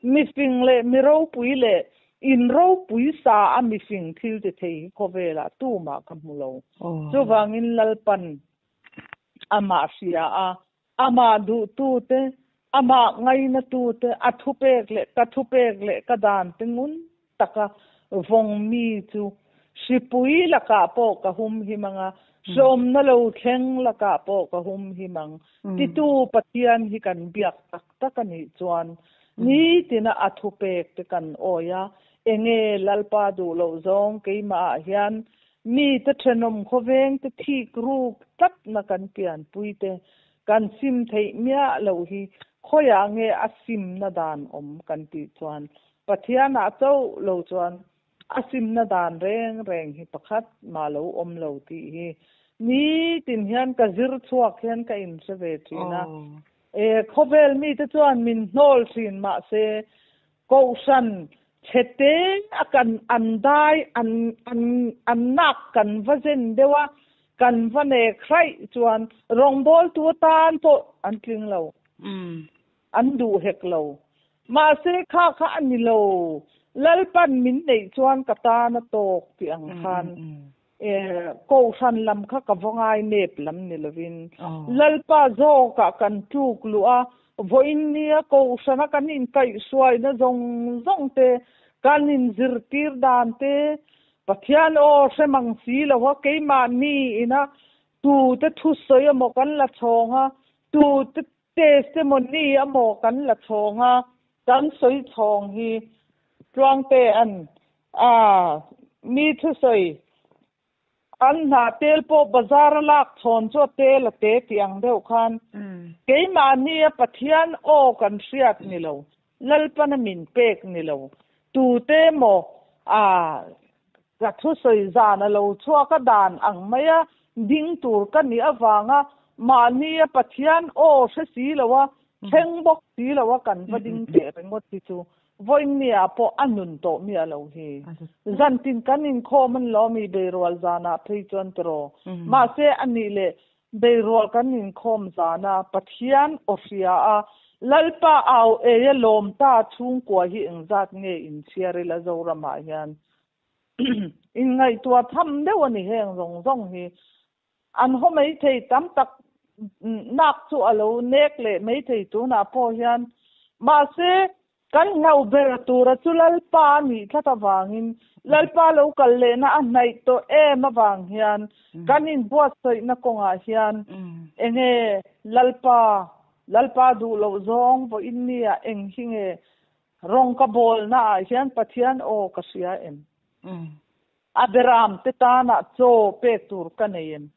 mifing leh mi ropui leh In ropui sa a mifing thil ti thei hi khawvelah tumah ka hmu lo. Chuvangin Lalpan amah hria a, amah duhtute, amah ngainatute, a thupek leh ka thupek leh ka dan te ngun taka vawng mi chu hripui lakah pawh ka hum him ang a, hreawmna lo thleng lakah pawh ka hum him ang titu Pathian hi kan biak tak tak a nih chuan Nitina a thupek te kan awi a, enge Lalpa duh loh zawng keimah ah hian mite thenawm khawveng te thik ruk tlatna kan pianpui te kan sim theih miah loh hi. Khawiah nge a simna dan awm kan tih chuan Pathianah chauh lo chuan a simna dan reng reng hi pakhat mah lo awm lo tih hi nitin hian ka zir chhuak hian ka inhre ve thin a. E, khawvel mite chuan min hnawl thin mahse Kohhran chhete a kan an dai an an an nak kan va zen deuh a, kan va nek hraih chuan rawngbawltu atan pawh an tling lo. An duh hek lo. Mahse kha kha a ni lo. Lalpan min neih chuan ka tan a tawk tih ang khan Kohhran lam kha ka va ngai nep lam ni lovin Lalpa zawkah kan tluk luh a, vawiin nia Kohhrana kan inkaihhruaina zawng zawng te, kan inzirtir dan te, Pathian aw hre mang si lo a, keimahni ina tute thusawi emaw kan la chhawng a, tute testimony emaw kan la chhawng a, kan sawi chhawng hi Tluangte an A, mi thusawi, an hna tel pawh bazar a lak chhawn chu a tel a te tih ang deuh khan keimahni a Pathian aw kan hriat ni lo, Lalpana min pek ni lo, tute maw a ka thusawi zan a lo chhuak a dan ang mai a ding tur ka nih avanga mahni a Pathian aw hre si lo a, thleng bawk si lo a kan va ding teh ringawt hi chu Vawiinniah pawh a nun tawh miah lo hi. Zantin kan inkhawm an lo mi beirual zanah phei chuan tiraw. Mahse a nih leh beirual kan inkhawm zana Pathian aw hria a, Lalpa au ei a lawm ta chhungkua hi engzat nge inchhiar ila Zoramah hian inngaihtuah tham deuh a ni heng zawng zawng hi. An haw maithei tam tak nak chu a lo nek leh maithei tunah pawh hian. Mahse, kan hlauh ber tura chu Lalpa a nih tlat avangin, Lalpa lo kal lehna a hnaih tawh em avang hian kan inbuatsaihna kawngah hian enge Lalpa, Lalpa duh loh zawng vawiin nia eng hi nge rawng ka bawlnaah hian Pathian aw ka hria em? A beram te tanah chaw pek tur ka nei em?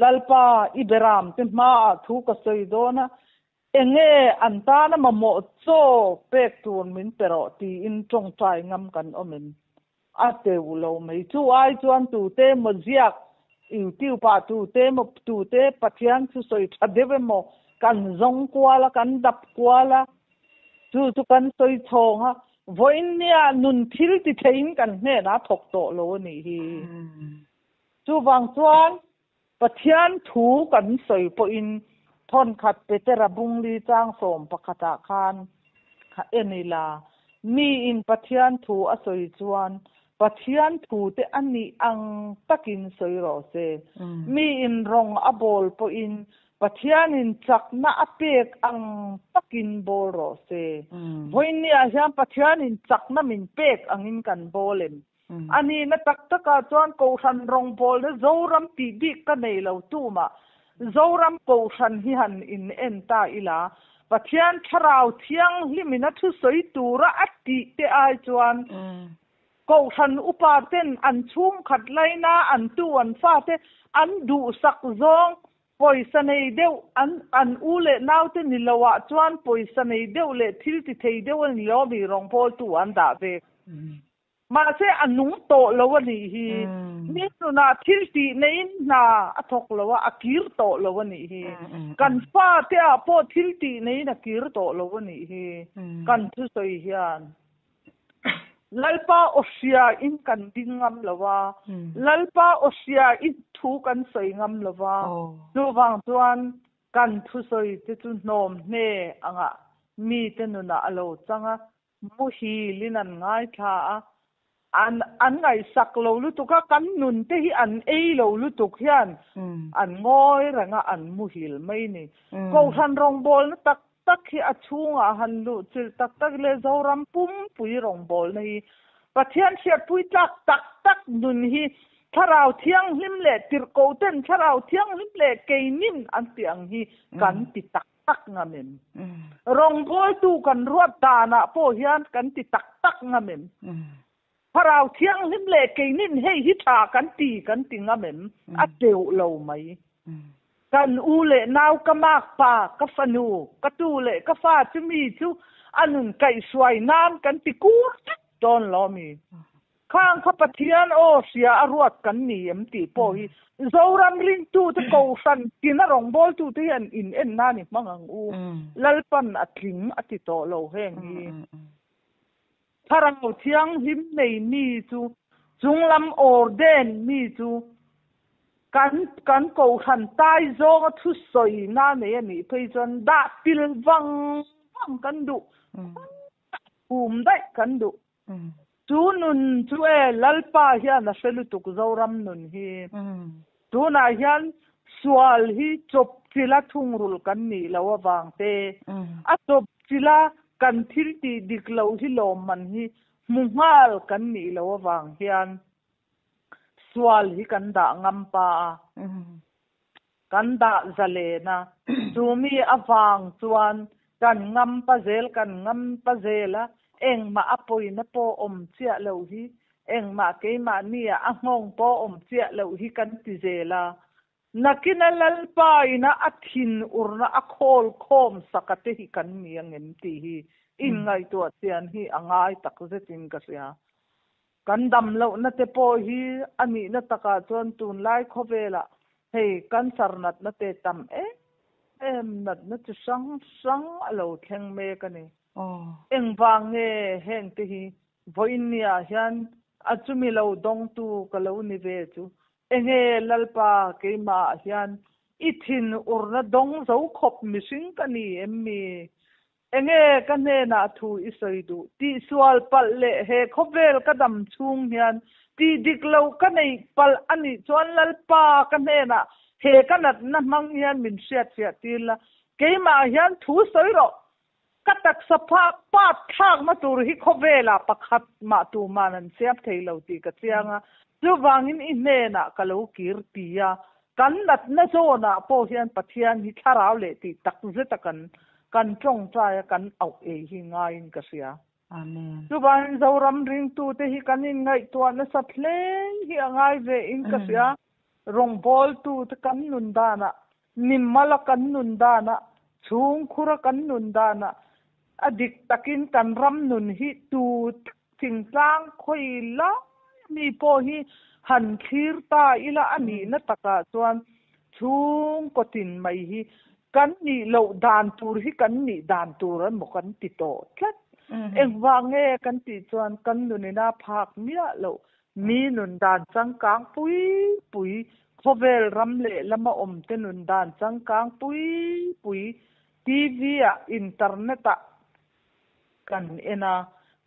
Lalpa, i beram te hmaah thu ka sawi dawn a, enge an tana mamawh chaw pek tur min pe rawh tiin tawngtai ngam kan awm em? A teuh lo mai. Chu ai chuan tute emaw ziak YouTube ah tute emaw tute Pathian thusawi tha deuh emaw kan zawng kual a, kan dap kual a, Chu chu kan sawi chhawng a, vawiin nia nun thil ti theiin kan hnenah a thawk tawh lo a nih hi. Chuvang chuan Pathian thu kan sawi pawhin thawnkhat Petera bungli chang sawm pakhatah khan kha en ila, miin Pathian thu a sawi chuan Pathian thu te a nih ang takin sawi rawh se. Miin rawng a bawl pawhin Pathianin chakna a pek ang takin bawl rawh se. Vawiinniah hian Pathianin chakna min pek angin kan bawl em? A nihna tak takah chuan Kohhran rawngbawlna Zoram tih bik ka nei lo tumah Zoram Kohhran hi han in en ta ila, Pathian Thlarau Thianghlimin a thusawi tura a tih te ai chuan Kohhran upa ten an chhungkhat laina an tu an fate an duhsak zawng pawisa nei deuh an an u leh naute ni lo ah chuan pawisa nei deuh leh thil ti thei deuh a ni lo mi rawngbawltu an dah vek. Mahse a nung tawh lo a nih hi. Mi nunah thil tih neiin hna a thawk lo a, a kir tawh lo a nih hi. Kan fate ah pawh thil tih neiin a kir tawh lo a nih hi kan thusawi hian. Lalpa aw hria in kan ding ngam lo a, Lalpa aw hria in thu kan sawi ngam lo va, chuvang chuan kan thusawi te chu hnawm hne angah mite nunah a lo chang a, muhil in an ngaithla a, an an ngaihsak lo lutuk a, kan nun te hi an ei lo lutuk hian an ngawi reng a, an muhil mai ni. Kohhran rawngbawlna tak tak hi a chhungah han luh chilh tak tak leh Zoram pumpui rawngbawlna hi Pathian hriatpui tlak tak tak nun hi Thlarau Thianghlim leh tirhkohten Thlarau Thianghlim leh keinin an tih ang hi kan ti tak tak ngam em? Rawngbawltu kan ruat danah pawh hian kan ti tak tak ngam em? Thlarau Thianghlim leh keinin hei hi tha kan ti kan ti ngam em? A teuh lo mai. Kan u leh nau ka makpa, ka fanu, ka tu leh ka fa chumi chu a nun kaihhruai nan kan ti kur vek dawn lo mi? Khang kha Pathian aw hria a ruat kan ni em tih pawh hi Zoram ringtute Kohhran tina rawngbawltute hian in en nan i hmang ang u. Lalpan a tling a ti tawh lo heng hi. Thlarau Thianghlim nei mi chu chunglam ordain mi chu kan kan Kohhran tai zawnga thusawi na nei a nih phei chuan dah pil vang vang kan duh, hum daih kan duh. Chu nun chu e Lalpa hian a hre lutuk Zoram nun hi. Tunah hian sual hi chawp chila thungrulh kan nih loh avang te, a chawp chila kan thil tih dik loh hi lawmman hi hmu nghal kan nih loh avang hian sual hi kan dah ngam pa a, kan dah zalen a. Chumi avang chuan kan ngam pa zel, kan ngam pa zel a, engmah a pawina pawh awm chiah loh hi, engmah keimahnia a nghawng pawh awm chiah loh hi kan ti zel a. Nakina Lalpa ina a thin urna a khawl khawm sak a te hi kan ni angem tih hi inngaihtuah chian hi a ngai tak zetin ka hria. Kan dam lohna te pawh hi a nihna takah chuan tunlai khawvelah hei cancer natna te tam em em natna chi hrang hrang a lo thleng mek a ni. Engvang nge heng te hi vawiinniah hian a chumi lo dawngtu ka lo ni ve chu Enge Lalpa keimah hian i thin urna dawng zo khawp mihring ka ni em mi? Enge ka hnenah thu i sawi duh? Tihsual palh leh he khawvel ka dam chhung hian tih dik lo ka neih palh a nih chuan Lalpa ka hnenah he ka natna hmang hian min hriatfiah tir la, keimah hian thu sawi rawh. Ka taksa phak pat thlakna tur hi khawvelah pakhat mah tuman an siam thei lo tih ka chiang a, chuvangin i hnenah ka lo kir ti a, kan natna zawnah pawh hian Pathian hi thlarau leh tih tak zeta kan kan tawngtai a kan auh ei hi ngaiin ka hria. Amen. Chuvangin Zoram ringtute hi kan inngaihtuah nasat hle hi a ngai ve in ka hria. Rawngbawltute kan nun danah Nimmal-a kan nun danah, chhungkhura kan nun danah, a dik takin kan ram nun hi tu tak thingtlang khawi lai mi pawh hi han thlir ta ila a nihna takah chuan chhungkaw tin mai hi kan nih loh dan tur hi kan nih dan tur emaw kan ti tawh tlat. Engvang nge kan tih chuan kan nunina phak miah loh mi nun dan changkang pui pui Khawvel ram leh lama awmte nun dan changkang pui pui TV ah internet ah kan en a,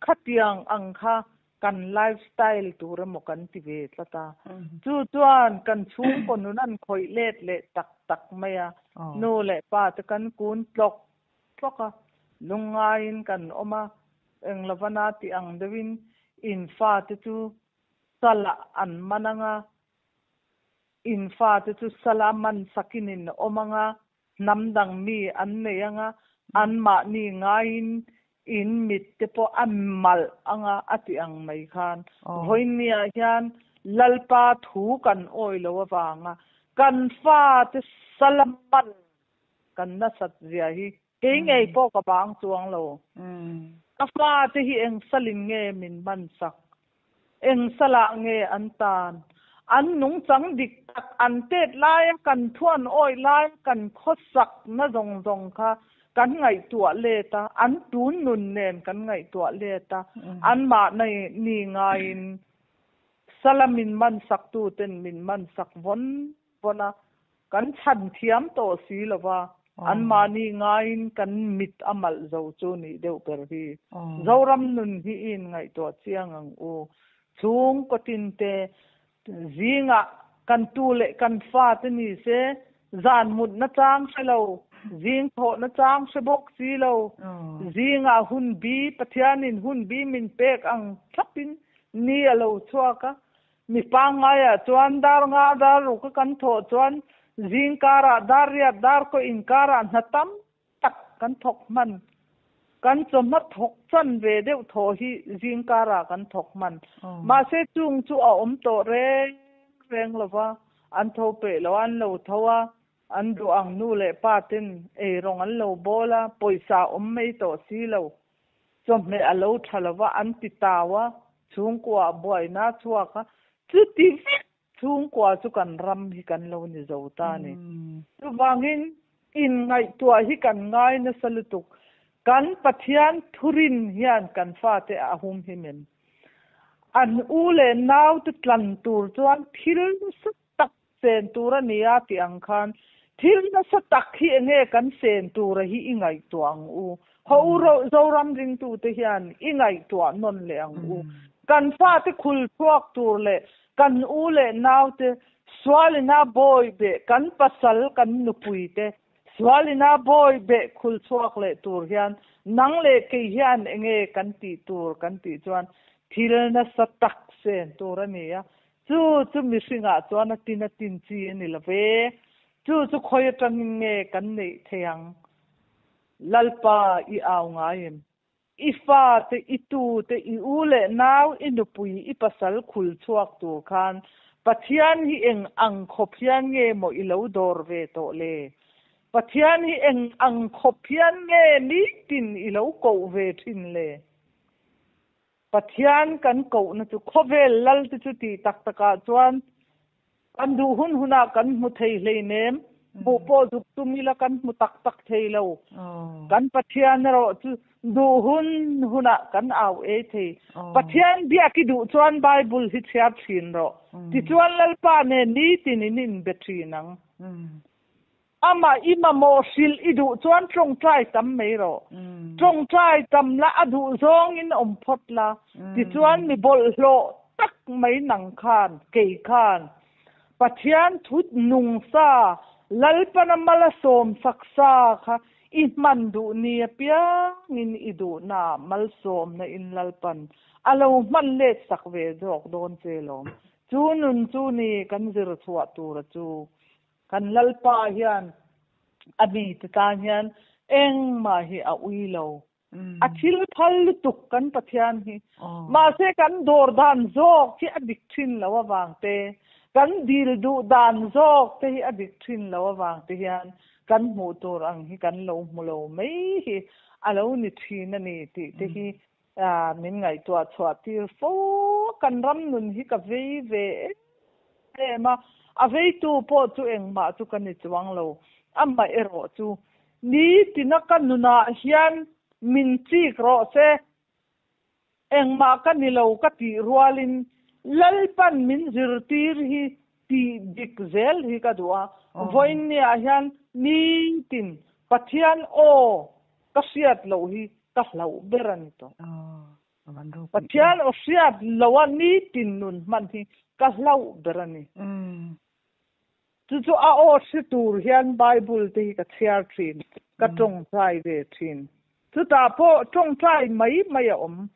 khatiang ang kha kan lifestyle tur emaw kan ti ve tlat a. Chu chuan kan chhungkaw nun an khawih let leh tak tak mai a, nu leh pa te kan kun tlawk tlawk a, lungngaiin kan awm a, englovana tih ang deuhin in fate chu salah an man ang a, In fate chu sala man sakin in awm ang a, hnam dang mi an nei ang a, anmahni ngaiin in mit te pawh a malh ang a, a ti ang mai khan. Vawiinniah hian Lalpa thu kan awi lo avanga kan fate sala man kan nasat zia hi kei ngei pawh ka bang chuang lo. Ka fate hi eng salin nge min man sak? Eng salah nge an tan? An nungchang dik tak an tet laia kan thuan awih laia kan khawsak na zawng zawng kha kan ngaihtuah let a, an tun nun nen kan ngaihtuah let a, anmahni ni ngaiin sala min man sak tu ten min man sak vawn vawn a, kan chhan thiam tawh si lo va, anmahni ngaiin kan mit a malh zo chu nih deuh ber hi. Zoram nun hi i inngaihtuah chiang ang u. Chhungkaw tinte zingah kan tu leh kan fate ni se, zan mutna chang hre lo, zing thawhna chang hre bawk si lo, zingah hun bi, Pathianin hun bi min pek ang thlapin ni a lo chhuak a, Mi pangngaiah chuan dar nga dar ruk a kan thawh chuan zing karah dar riat dar kaw inkarah hna tam tak kan thawk hman. Kan chawhma thawk chan ve deuh thaw hi zing karah kan thawk hman. Mahse chung chu a awm tawh reng reng lo va, an tho peih lo a, an lo tho a. An duh ang nu leh pa ten eirawng an lo bawl a, pawisa awm mai tawh si lo. Chawhmeh a lo tha lo va, an ti tau a, chhungkua a buaina a chhuak a, chuti vek chhungkua chu kan ram hi kan lo ni zo ta a ni. Chuvangin inngaihtuah hi kan ngai nasa lutuk. Kan Pathian thurin hian kan fate a humhim em? An u leh naute tlan tur chuan thil nasa tak sen tur a ni a tih ang khan thil nasa tak hi enge kan sen tura hi i ngaihtuah ang u. Haw u Zoram ringtute hian i ngaihtuah nawn leh ang u. Kan fate khul chhuak tur leh kan u leh naute sualina bawi beh kan pasal kan nupui te sualina bawi beh khul chhuak leh tur hian nang leh kei hian enge kan tih tur kan tih chuan thil nasa tak sen tur a ni a. Chu chu mihringah chuan a tin a tin chi a ni lo ve. Chu chu khawi atangin nge kan neih thei ang? Lalpa i au ngai em? I fa te, i tu te, i u leh nau, i nupui, i pasal khul chhuak tur khan Pathian hi eng ang khawp hian nge maw i lo dawr ve tawh le? Pathian hi eng ang khawp hian nge nitin i lo koh ve thin le? Pathian kan kohna chu khawvel lal te chu tih tak takah chuan kan duh hun hunah kan hmu thei hleinem, hmuh pawh zuk tum ila kan hmu tak tak thei lo. Kan Pathian erawh chu duh hun hunah kan au ei thei. Pathian biak i duh chuan Bible hi chhiar thin rawh. Tichuan Lalpa nen nitin in inbe thin ang. Amah i mamawh hrilh i duh chuan tawngtai tam mai rawh. Tawngtai tam la a duh zawngin awm phawt la, tichuan mi bawlhhlawh tak mai nang khan, kei khan, Pathian thut nung sa, Lalpana mala sawm sak sa kha i hman duh ni apiangin i duhna malsawmna in Lalpan a lo hman let sak ve zawk dawn che lawm. Chu nun chu ni kan zir chhuah tura chu. Kan Lalpa hian a mite tan hian engmah hi a ui lo. A thil phal lutuk kan Pathian hi. Mahse kan dawr dan zawk hi a dik thin lo avang te, kan dil duh dan zawk te hi a dik thin lo avang te hian kan hmuh tur ang hi kan lo hmu lo mai hi a lo ni thin a ni tih te hi min ngaihtuah chhuah tir fo. Kan ram nun hi ka vei ve em em a, a veitu pawh chu engmah chu ka ni chuang lo. Amah erawh chu nitina ka nunah hian min chik rawh se, engmah ka ni lo ka tih rualin Lalpan min zirtir hi tih dik zel hi ka duh a. Vawiinniah hian nitin Pathian aw ka hriat loh hi ka hlauh ber a ni tawh. Pathian aw hriat loa nitin nun hman hi ka hlauh ber a ni. Chu chu a aw hre tur hian Bible te hi ka chhiar thin, ka tawngtai ve thin. Chutah pawh tawngtai mai mai a awm.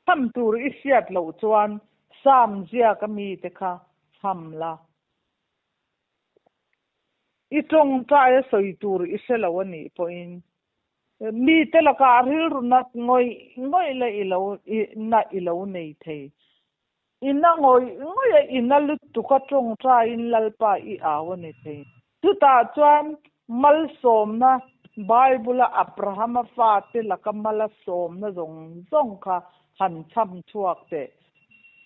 Chham tur i hriat loh chuan Psalm ziaka mite kha chham la. I tawngtai a sawi tur i hre lo a nih pawhin Mite lakah rilru nat ngawih ngawih la i lo na i lo nei thei. I na ngawih ngawih a i na lutuk a tawngtaiin Lalpa i au a ni thei. Chutah chuan malsawmna Bible-a Abrahama fate laka mal a sawmna zawng zawng kha han chham chhuak teh.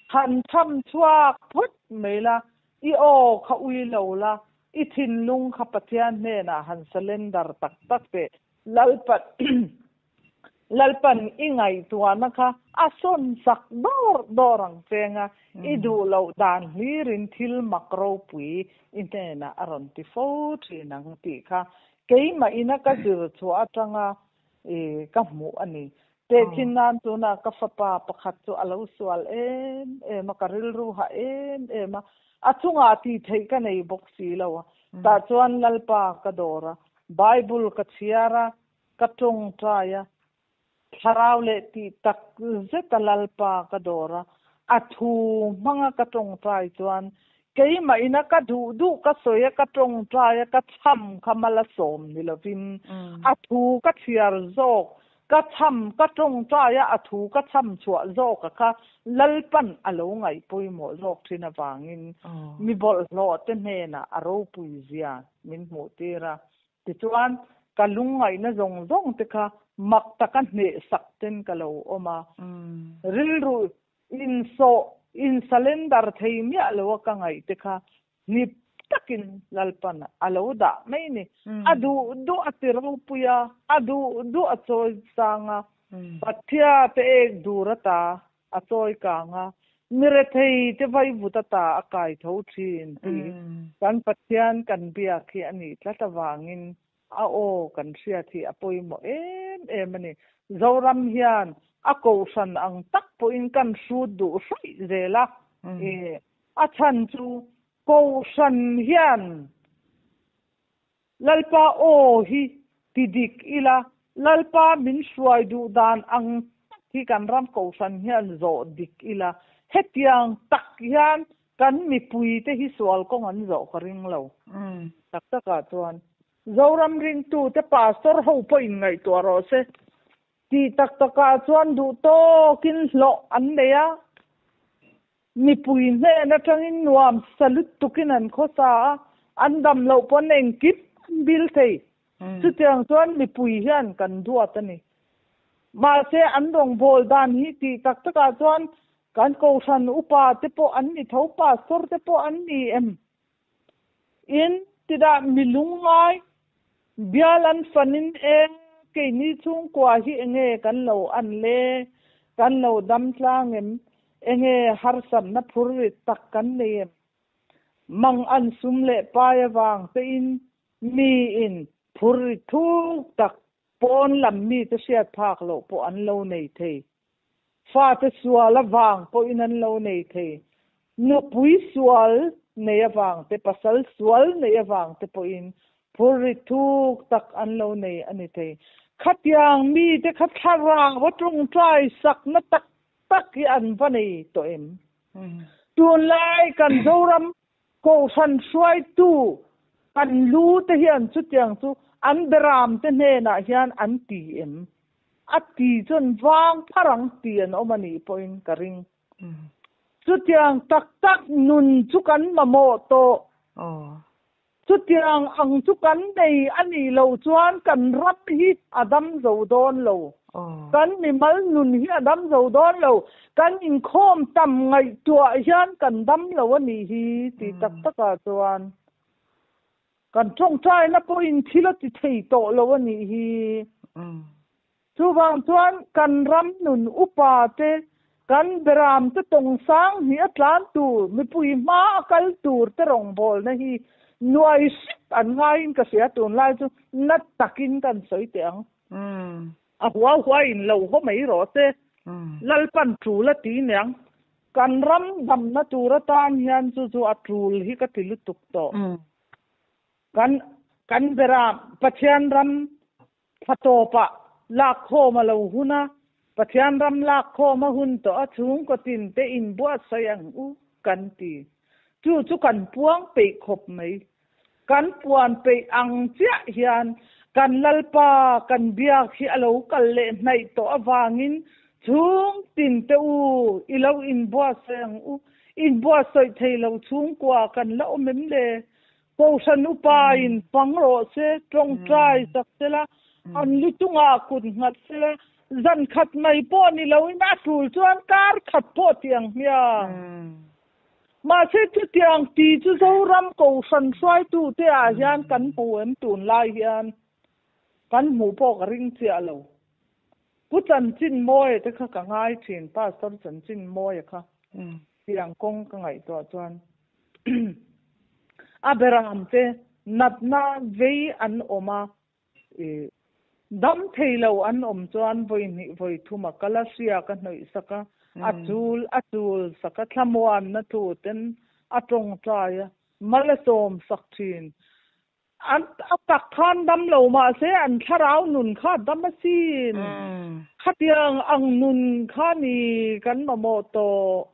Han chham chhuak phawt mai la, i aw kha ui lo la, I thinlung kha Pathian hnenah han surrender tak tak teh. Lalpan Lalpan i ngaihtuahna kha a sawn sak dawr dawr ang cheng a, i duh loh dan hlirin thil mak ropui i hnenah a rawn ti fo thin ang tih kha keimah ina ka zir chhuah atanga i ka hmuh a ni. Tehkhin nan tunah ka fapa pakhat chu a lo sual em em a, ka rilru ha em em a, a chungah tih theih ka nei bawk si lo a. Tah chuan Lalpa ka dawr a, Bible ka chhiar a, ka tawngtai a, thlarau leh tih tak zeta Lalpa ka dawr a, a thu hmanga ka tawngtai chuan Keimah ina ka duh duh ka sawi a, ka tawngtai a, ka chham kha mala sawm ni lovin a thu ka chhiar zawk. Ka chham ka tawngtai a a thu ka chham chhuah zawk a kha Lalpan a lo ngaih pawimawh zawk thin avangin mi bawlhhlawh te hnenah a ropui zia min hmuh tir a. Tichuan ka lungngaihna zawng zawng te kha mak taka hnehsak ten ka lo awm a. Rilru insawh insalendar thei miah lo a ka ngaih te kha Hnip takin Lalpan a lo dah mai ni. A duh duh a ti ropui a, a duh duh a chawi sang a, Pathia te ek dur ata a chawi kang a, mi rethei te vaivut ata a kai tho thin tih hi kan Pathian kan biak hi a nih tlat avangin a aw kan hriat hi a pawimawh em em a ni. Zoram hian a kohhran ang tak pawhin kan hrut duh hraih zel a, A chhan chu Kohhran hian Lalpa aw hi ti dik ila, Lalpa min hruai duh dan ang tak hi kan ram Kohhran hian zawh dik ila, hetiang tak hian kan mipuite hi sual kawng an zawh ka ring lo. Tak takah chuan Zoram ringtute Pastor ho pawh inngaihtuah rawh se. Tih tak takah chuan duh tawkin hlawh an nei a. Mipui hnen atangin nuam sa lutukin an khawsa a, an dam loh pawn engkim an bil thei. Chutiang chuan mipui hian kan duat a ni. Mahse an rawngbâwl dan hi tih tak takah chuan kan kohhran upa te pawh an ni tho, pastor te pawh an ni em? In tidah mi lungngai bial an fanin e keini chhungkua hi enge kan lo an le, kan lo dam tlang em, enge harsatna phur rit tak kan nei em? Mang an sum leh pai avang te in mi in phur rit thuk tak pawn lam mi te hriat phak loh pawh an lo nei thei. Fate sual avang pawhin an lo nei thei. Nupui sual nei avang te, pasal sual nei avang te pawhin phurri thuk tak an lo nei a ni thei. Khatiang mite kha thlarau a tawngtai sakna tak tak hi an va nei tawh em? Tunlai kan Zoram Kohhran hruaitu kan lu te hian chutiang chu an beram te hnenah hian an ti em? A ti chuan vang phar ang ti an awm a nih pawhin ka ring. Chutiang tak tak nun chu kan mamawh tawh. Chutiang ang chu kan nei a nih loh chuan kan ram hi a dam zo dawn lo. Kan mimal nun hi a dam zo dawn lo. Kan inkhawm tam ngaihtuah hian kan dam lo a nih hi ti tak takah chuan Kan tawngtaina pawhin thil a ti thei tawh lo a nih hi. Chuvang chuan kan ram nun upa te, kan beram te tawng sang hnih a tlan tur, mipui hma a kal tur te rawngbawlna hi nuai hrep an ngaiin ka hria tunlai chu na takin kan sawi teh ang. A hua hua in lo haw mai rawh se. Lalpan tul a ti niang. Kan ram damna tur atan hian chu chu a tul hi ka ti lutuk tawh. Kan kan bera Pathian ram thla tawpah lakkhawm a lo hun a, Pathian ram lakkhawm a hun tawh a chhungkaw tin te inbuatsaih ang u kan ti. Chu chu kan puang peih khawp mai. Kan puan peih ang chiah hian kan Lalpa kan biak hi a lo kal leh hnaih tawh avangin chhung tin te u i lo inbuatsaih ang u. Inbuatsaih thei lo chhungkua kan la awm em le? Kohhran upa in fang rawh se, tawngtai sak sela, an lu chungah kut nghat sela, zan khat mai pawh ni loin a tul chuan kar khat pawh ti ang hmiang. Mahse chutiang ti chu Zoram Kohhran hruaitute ah hian kan hmu em tunlai hian kan hmuh pawh ka ring chiah lo. Pu Chanchin Mawia te kha ka ngai thin, Pastor Chanchin Mawia kha tiang kawng ka ngaihtuah chuan a beram te natna vei an awm a, I dam thei lo an awm chuan vawi hnih vawi thum a kal a, hria ka hnawih sak a, a chul a chul sak a, thlamuanna thu ten a tawngtai a, mal a sawm sak thin. An a tak khan dam lo mahse an thlarau nun kha a dam asin. Khatiang ang nun kha ni kan mamawh tawh.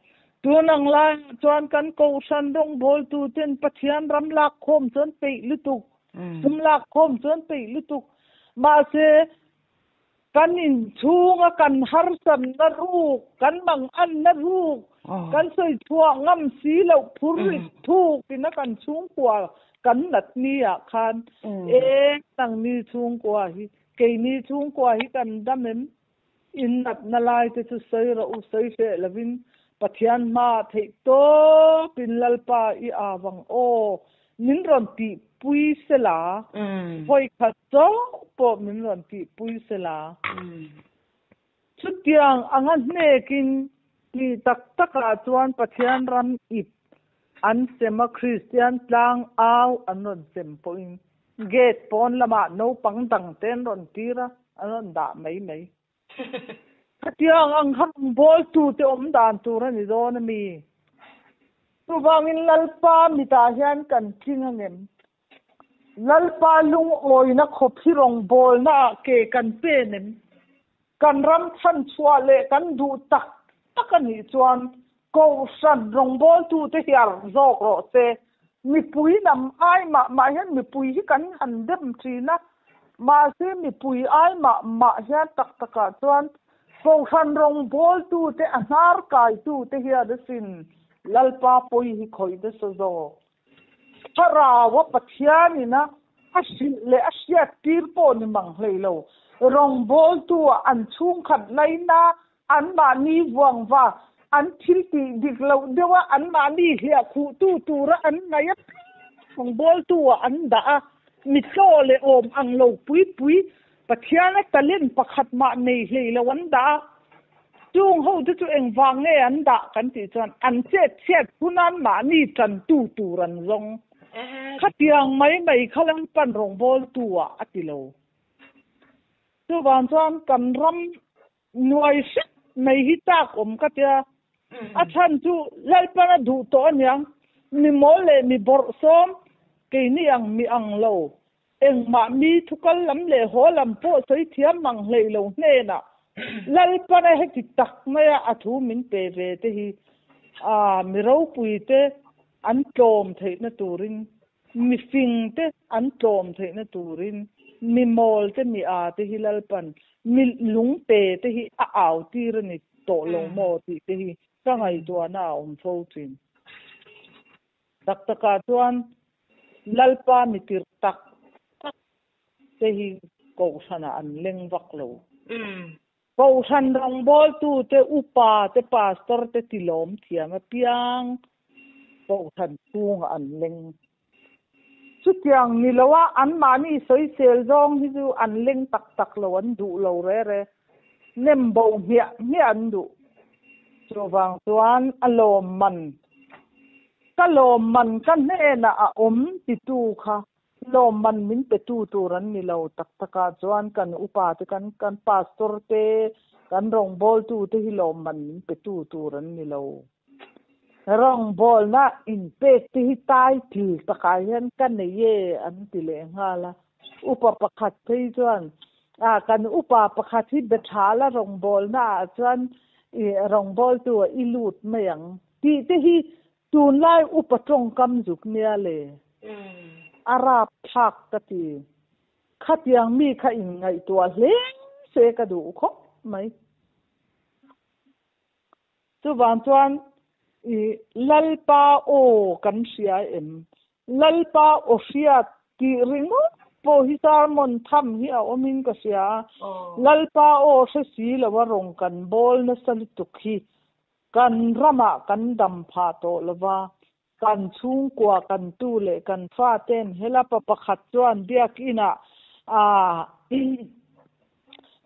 Tun ang laiah chuan kan Kohhran rawngbawltu ten Pathian ram lakkhawm chuan peih lutuk Sum lak khawm chuan peih lutuk. Mahse, Kan inchhunga kan harsatna ruk, kan manganna ruk, kan sawi chhuah ngam si loh phur rit thuk ina kan chhungkua kan nat ni ah khan eng nangni chhungkua hi, keini chhungkua hi kan dam em? In natna lai te chu sawi rawh u, sawi hreh lovin Pathian hmaah theih tawp in Lalpa i au ang aw, min rawn tih pui sela, vawi khat chauh pawh min rawn tih pui sela. Chutiang anga hnekin tih tak takah chuan Pathian ram ip an sem a, Kristian tlang au an rawn sem pawhin gate pawn lamah naupang dangte an rawn tir a, an rawn dah mai mai. Khatiang ang kha rawngbawltute awm dan tur a ni dawn a mi? Chuvangin Lalpa mitah hian kan tling angem? Lalpa lungawina khawp hi rawngbawlnaah ke kan pen em? Kan ram chhanchhuah leh kan duh tak tak a nih chuan Kohhran rawngbawltute hiar zawk rawh se. Mipui lam ai mah mah hian mipui hi kan han dem thin a, mahse mipui ai mah mah hian tak takah chuan Kohhran rawngbawltute a hnar kaitute hian asin Lalpa pawi hi khawih nasa zawk. Thlarau a Pathianin a a hrilh leh a hriat tir pawh ni mang hlei lo. Rawngbawltu ah an chhungkhat laina anmahni vuang va an thil tih dik loh deuh a anmahni hliah khuhtu tura an ngaih a piang rawngbawltu ah an dah a, mitlaw leh awm ang lo pui pui Pathian a talent pakhat mah nei hlei lo an dah a, chung ho te chu engvang nge an dah kan tih chuan an chet chhiat hunan mahni tantu tur an zawng. Khatiang mai mai kha Lalpan rawngbawltu ah a ti lo. Chuvang chuan kan ram nuai hrep mai hi chak awm ka tia, a chhan chu Lalpan a duh tawh aniang, mi mawl leh mi bawrh sawm keini ang mi ang lo Engmah mi thukal lam leh haw lam pawh sawi thiam mang hlei lo hnenah Lalpana heti tak maia a thu min pe ve te hi a mi ropui te an tlawm theihna turin, mi fing te an tlawm theihna turin, mi mawl te mi a te hi Lalpan mi lung pe te hi a au tir a ni tawh lo maw tih te hi ka ngaihtuahna a awm fo thin. Tak takah chuan Lalpa mitir tak tak te hi Kohhranah an leng vak lo. Kohhran rawngbawltute, upa te, pastor te tilawm thiam apiang Kohhran chhungah an leng. Chutiang ni loa anmahni sawisel zawng hi chu an leng tak tak lo, an duh lo re re. Nem bo hmiah hmiah an duh. Chuvang chuan a lawmman, ka lawmman ka hnenah a awm titu kha lawmman min petu tur an ni lo. Tak takah chuan kan upa te, kan kan pastor te, kan rawngbawltu te hi lawmman min petu tur an ni lo. Rawngbawlna inpek te hi title takah hian ka nei e an ti leh nghal a. Upa pakhat phei chuan, Ah, kan upa pakhat hi be tha la rawngbawlna ah chuan i rawngbawltu ah i lut mai ang tih te hi tunlai upa tawngkam zuk nia le. A rap thlak ka ti. Khatiang mi kha inngaihtuah hle se ka duh khawp mai. Chuvang chuan i Lalpa aw kan hria em? Lalpa aw hriat tih ringawt pawh hi sermon tham hi a awmin ka hria a. Lalpa aw hre si lo a rawn kan bawl nasa lutuk hi kan ramah kan dam phah tawh lo va, kan chhungkua kan tu leh kan faten hela pa pakhat chuan biakinah aa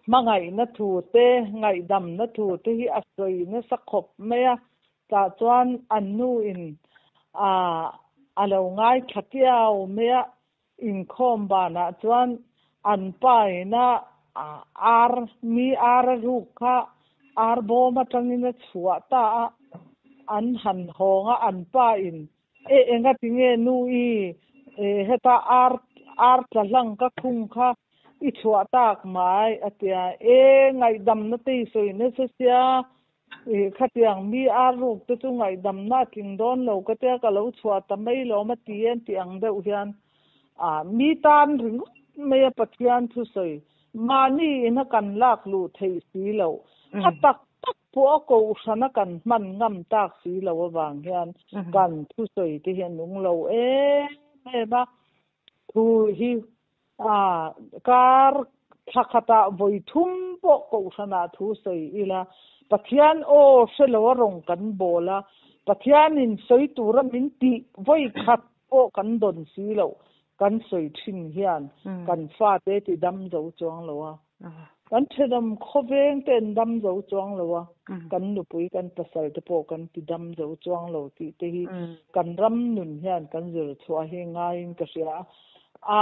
Hmangaihna thu te, ngaihdamna thu te hi a sawi nasa khawp mai a, tah chuan an nu in a lo ngaithla kiau mai a, inkhawm banah chuan an pa ina ar mi ar a ruk kha ar bawm atangin a chhuah ta a, an han hawng a, an pa in E enga tinge nu i heta ar ar tla hlang ka khung kha i chhuah tak mai a tia. E ngaihdamna te i sawi nasa sia i khatiang mi ar ruk te chu ngaihdamna a tling dawn lo ka tia ka lo chhuah ta mai lawm a ti en tih ang deuh hian a mi tan ringawt mai a Pathian thusawi. Mahni ina kan lak luh theih si loh, a tak tak pawh a kohhrana kan hman ngam tak si lo avang hian kan thusawi te hi a nung lo em em a. Thu hi kar thla khatah vawi thum pawh kohhranah thu sawi ila, Pathian aw hre lo a rawng kan bawl a, Pathianin sawi tura min tih vawi khat pawh kan dawn si loh kan sawi thin hian kan fate ti dam zo chuang lo a, kan thenawm khawveng te an dam zo chuang lo a, kan nupui kan pasal te pawh kan ti dam zo chuang lo tih te hi kan ram nun hian kan zir chhuah hi ngaiin ka hria a. A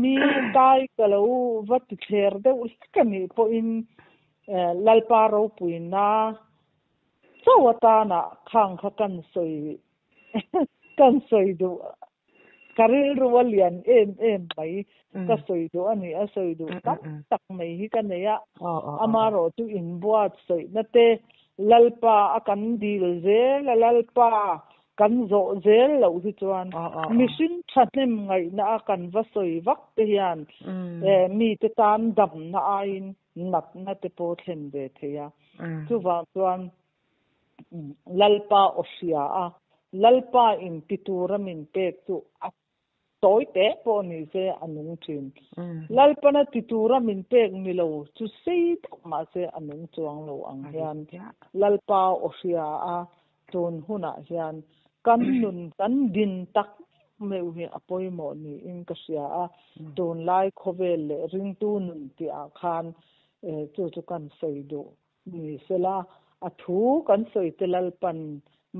ni tai ka lo va ti thler deuh hlek a nih pawhin Lalpa ropuina chauh atana khang kha kan sawi kan sawi duh ka rilru a lian em em mai ka sawi duh a ni a sawi duh tam tak mai hi ka nei a amarawh chu inbuatsaihna te Lalpa a kan dil zel a Lalpa kan zawh zel loh hi chuan mihring thahnem ngaihna a kan va sawi vak te hian mite tan damna aiin natna te pawh thlen ve thei a chuvang chuan Lalpa aw hria a, Lalpa in ti tura min pek chu a tawi teh pawh ni se a nung thin. Lalpana ti tura min pek ni lo chu sei deuh mahse a nung chuang lo ang hian Lalpa aw hria a, tun hunah hian kan nun kan din tak meuh hi a pawimawh niin ka hria a, tunlai khawvel leh ringtu nun tihah khan chu chu kan sawi duh Ni sela, a thu kan sawi te Lalpan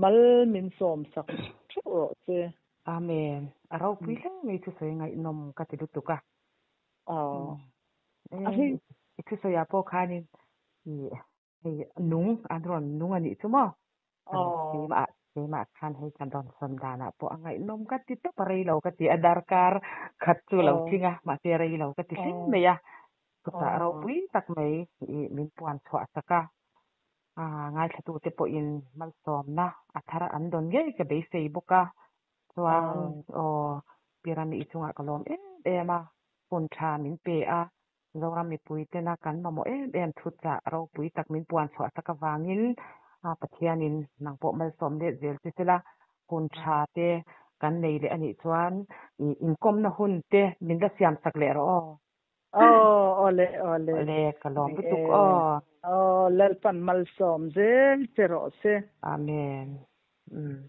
mal min sawm sak theuh rawh se. Amen. A ropui hle mai thusawi ngaihnawm ka ti lutuk a. Aw. I thusawi ah pawh khanin i hei nung an rawn nung a nih chu maw? Keimah keimah khan hei kan rawn sawn danah pawh a ngaihnawm ka ti tawp a rei lo ka ti a darkar khat chu lo tling a mahse rei lo ka ti hlim mai a. Chutah ropui tak mai ih min puan chhuah sak a, ah ngaithlatute pawhin malsawmna a thar an dawn ngei ka beisei bawk a, chuan aw Pirami i chungah ka lawm em em a, hun tha min pe a, Zoram mipui tena kan mamawh em em thuchah ropui tak min puan chhuah sak avangin Pathianin nang pawh malsawm let zel che sela, hun tha te kan nei leh anih chuan ih inkawmna hun te min la siam sak leh rawh aw. Aw, awle, awle. Awle, ka lawm lutuk aw. Aw, Lalpan malsawm zel che rawh se. Amen. Umm.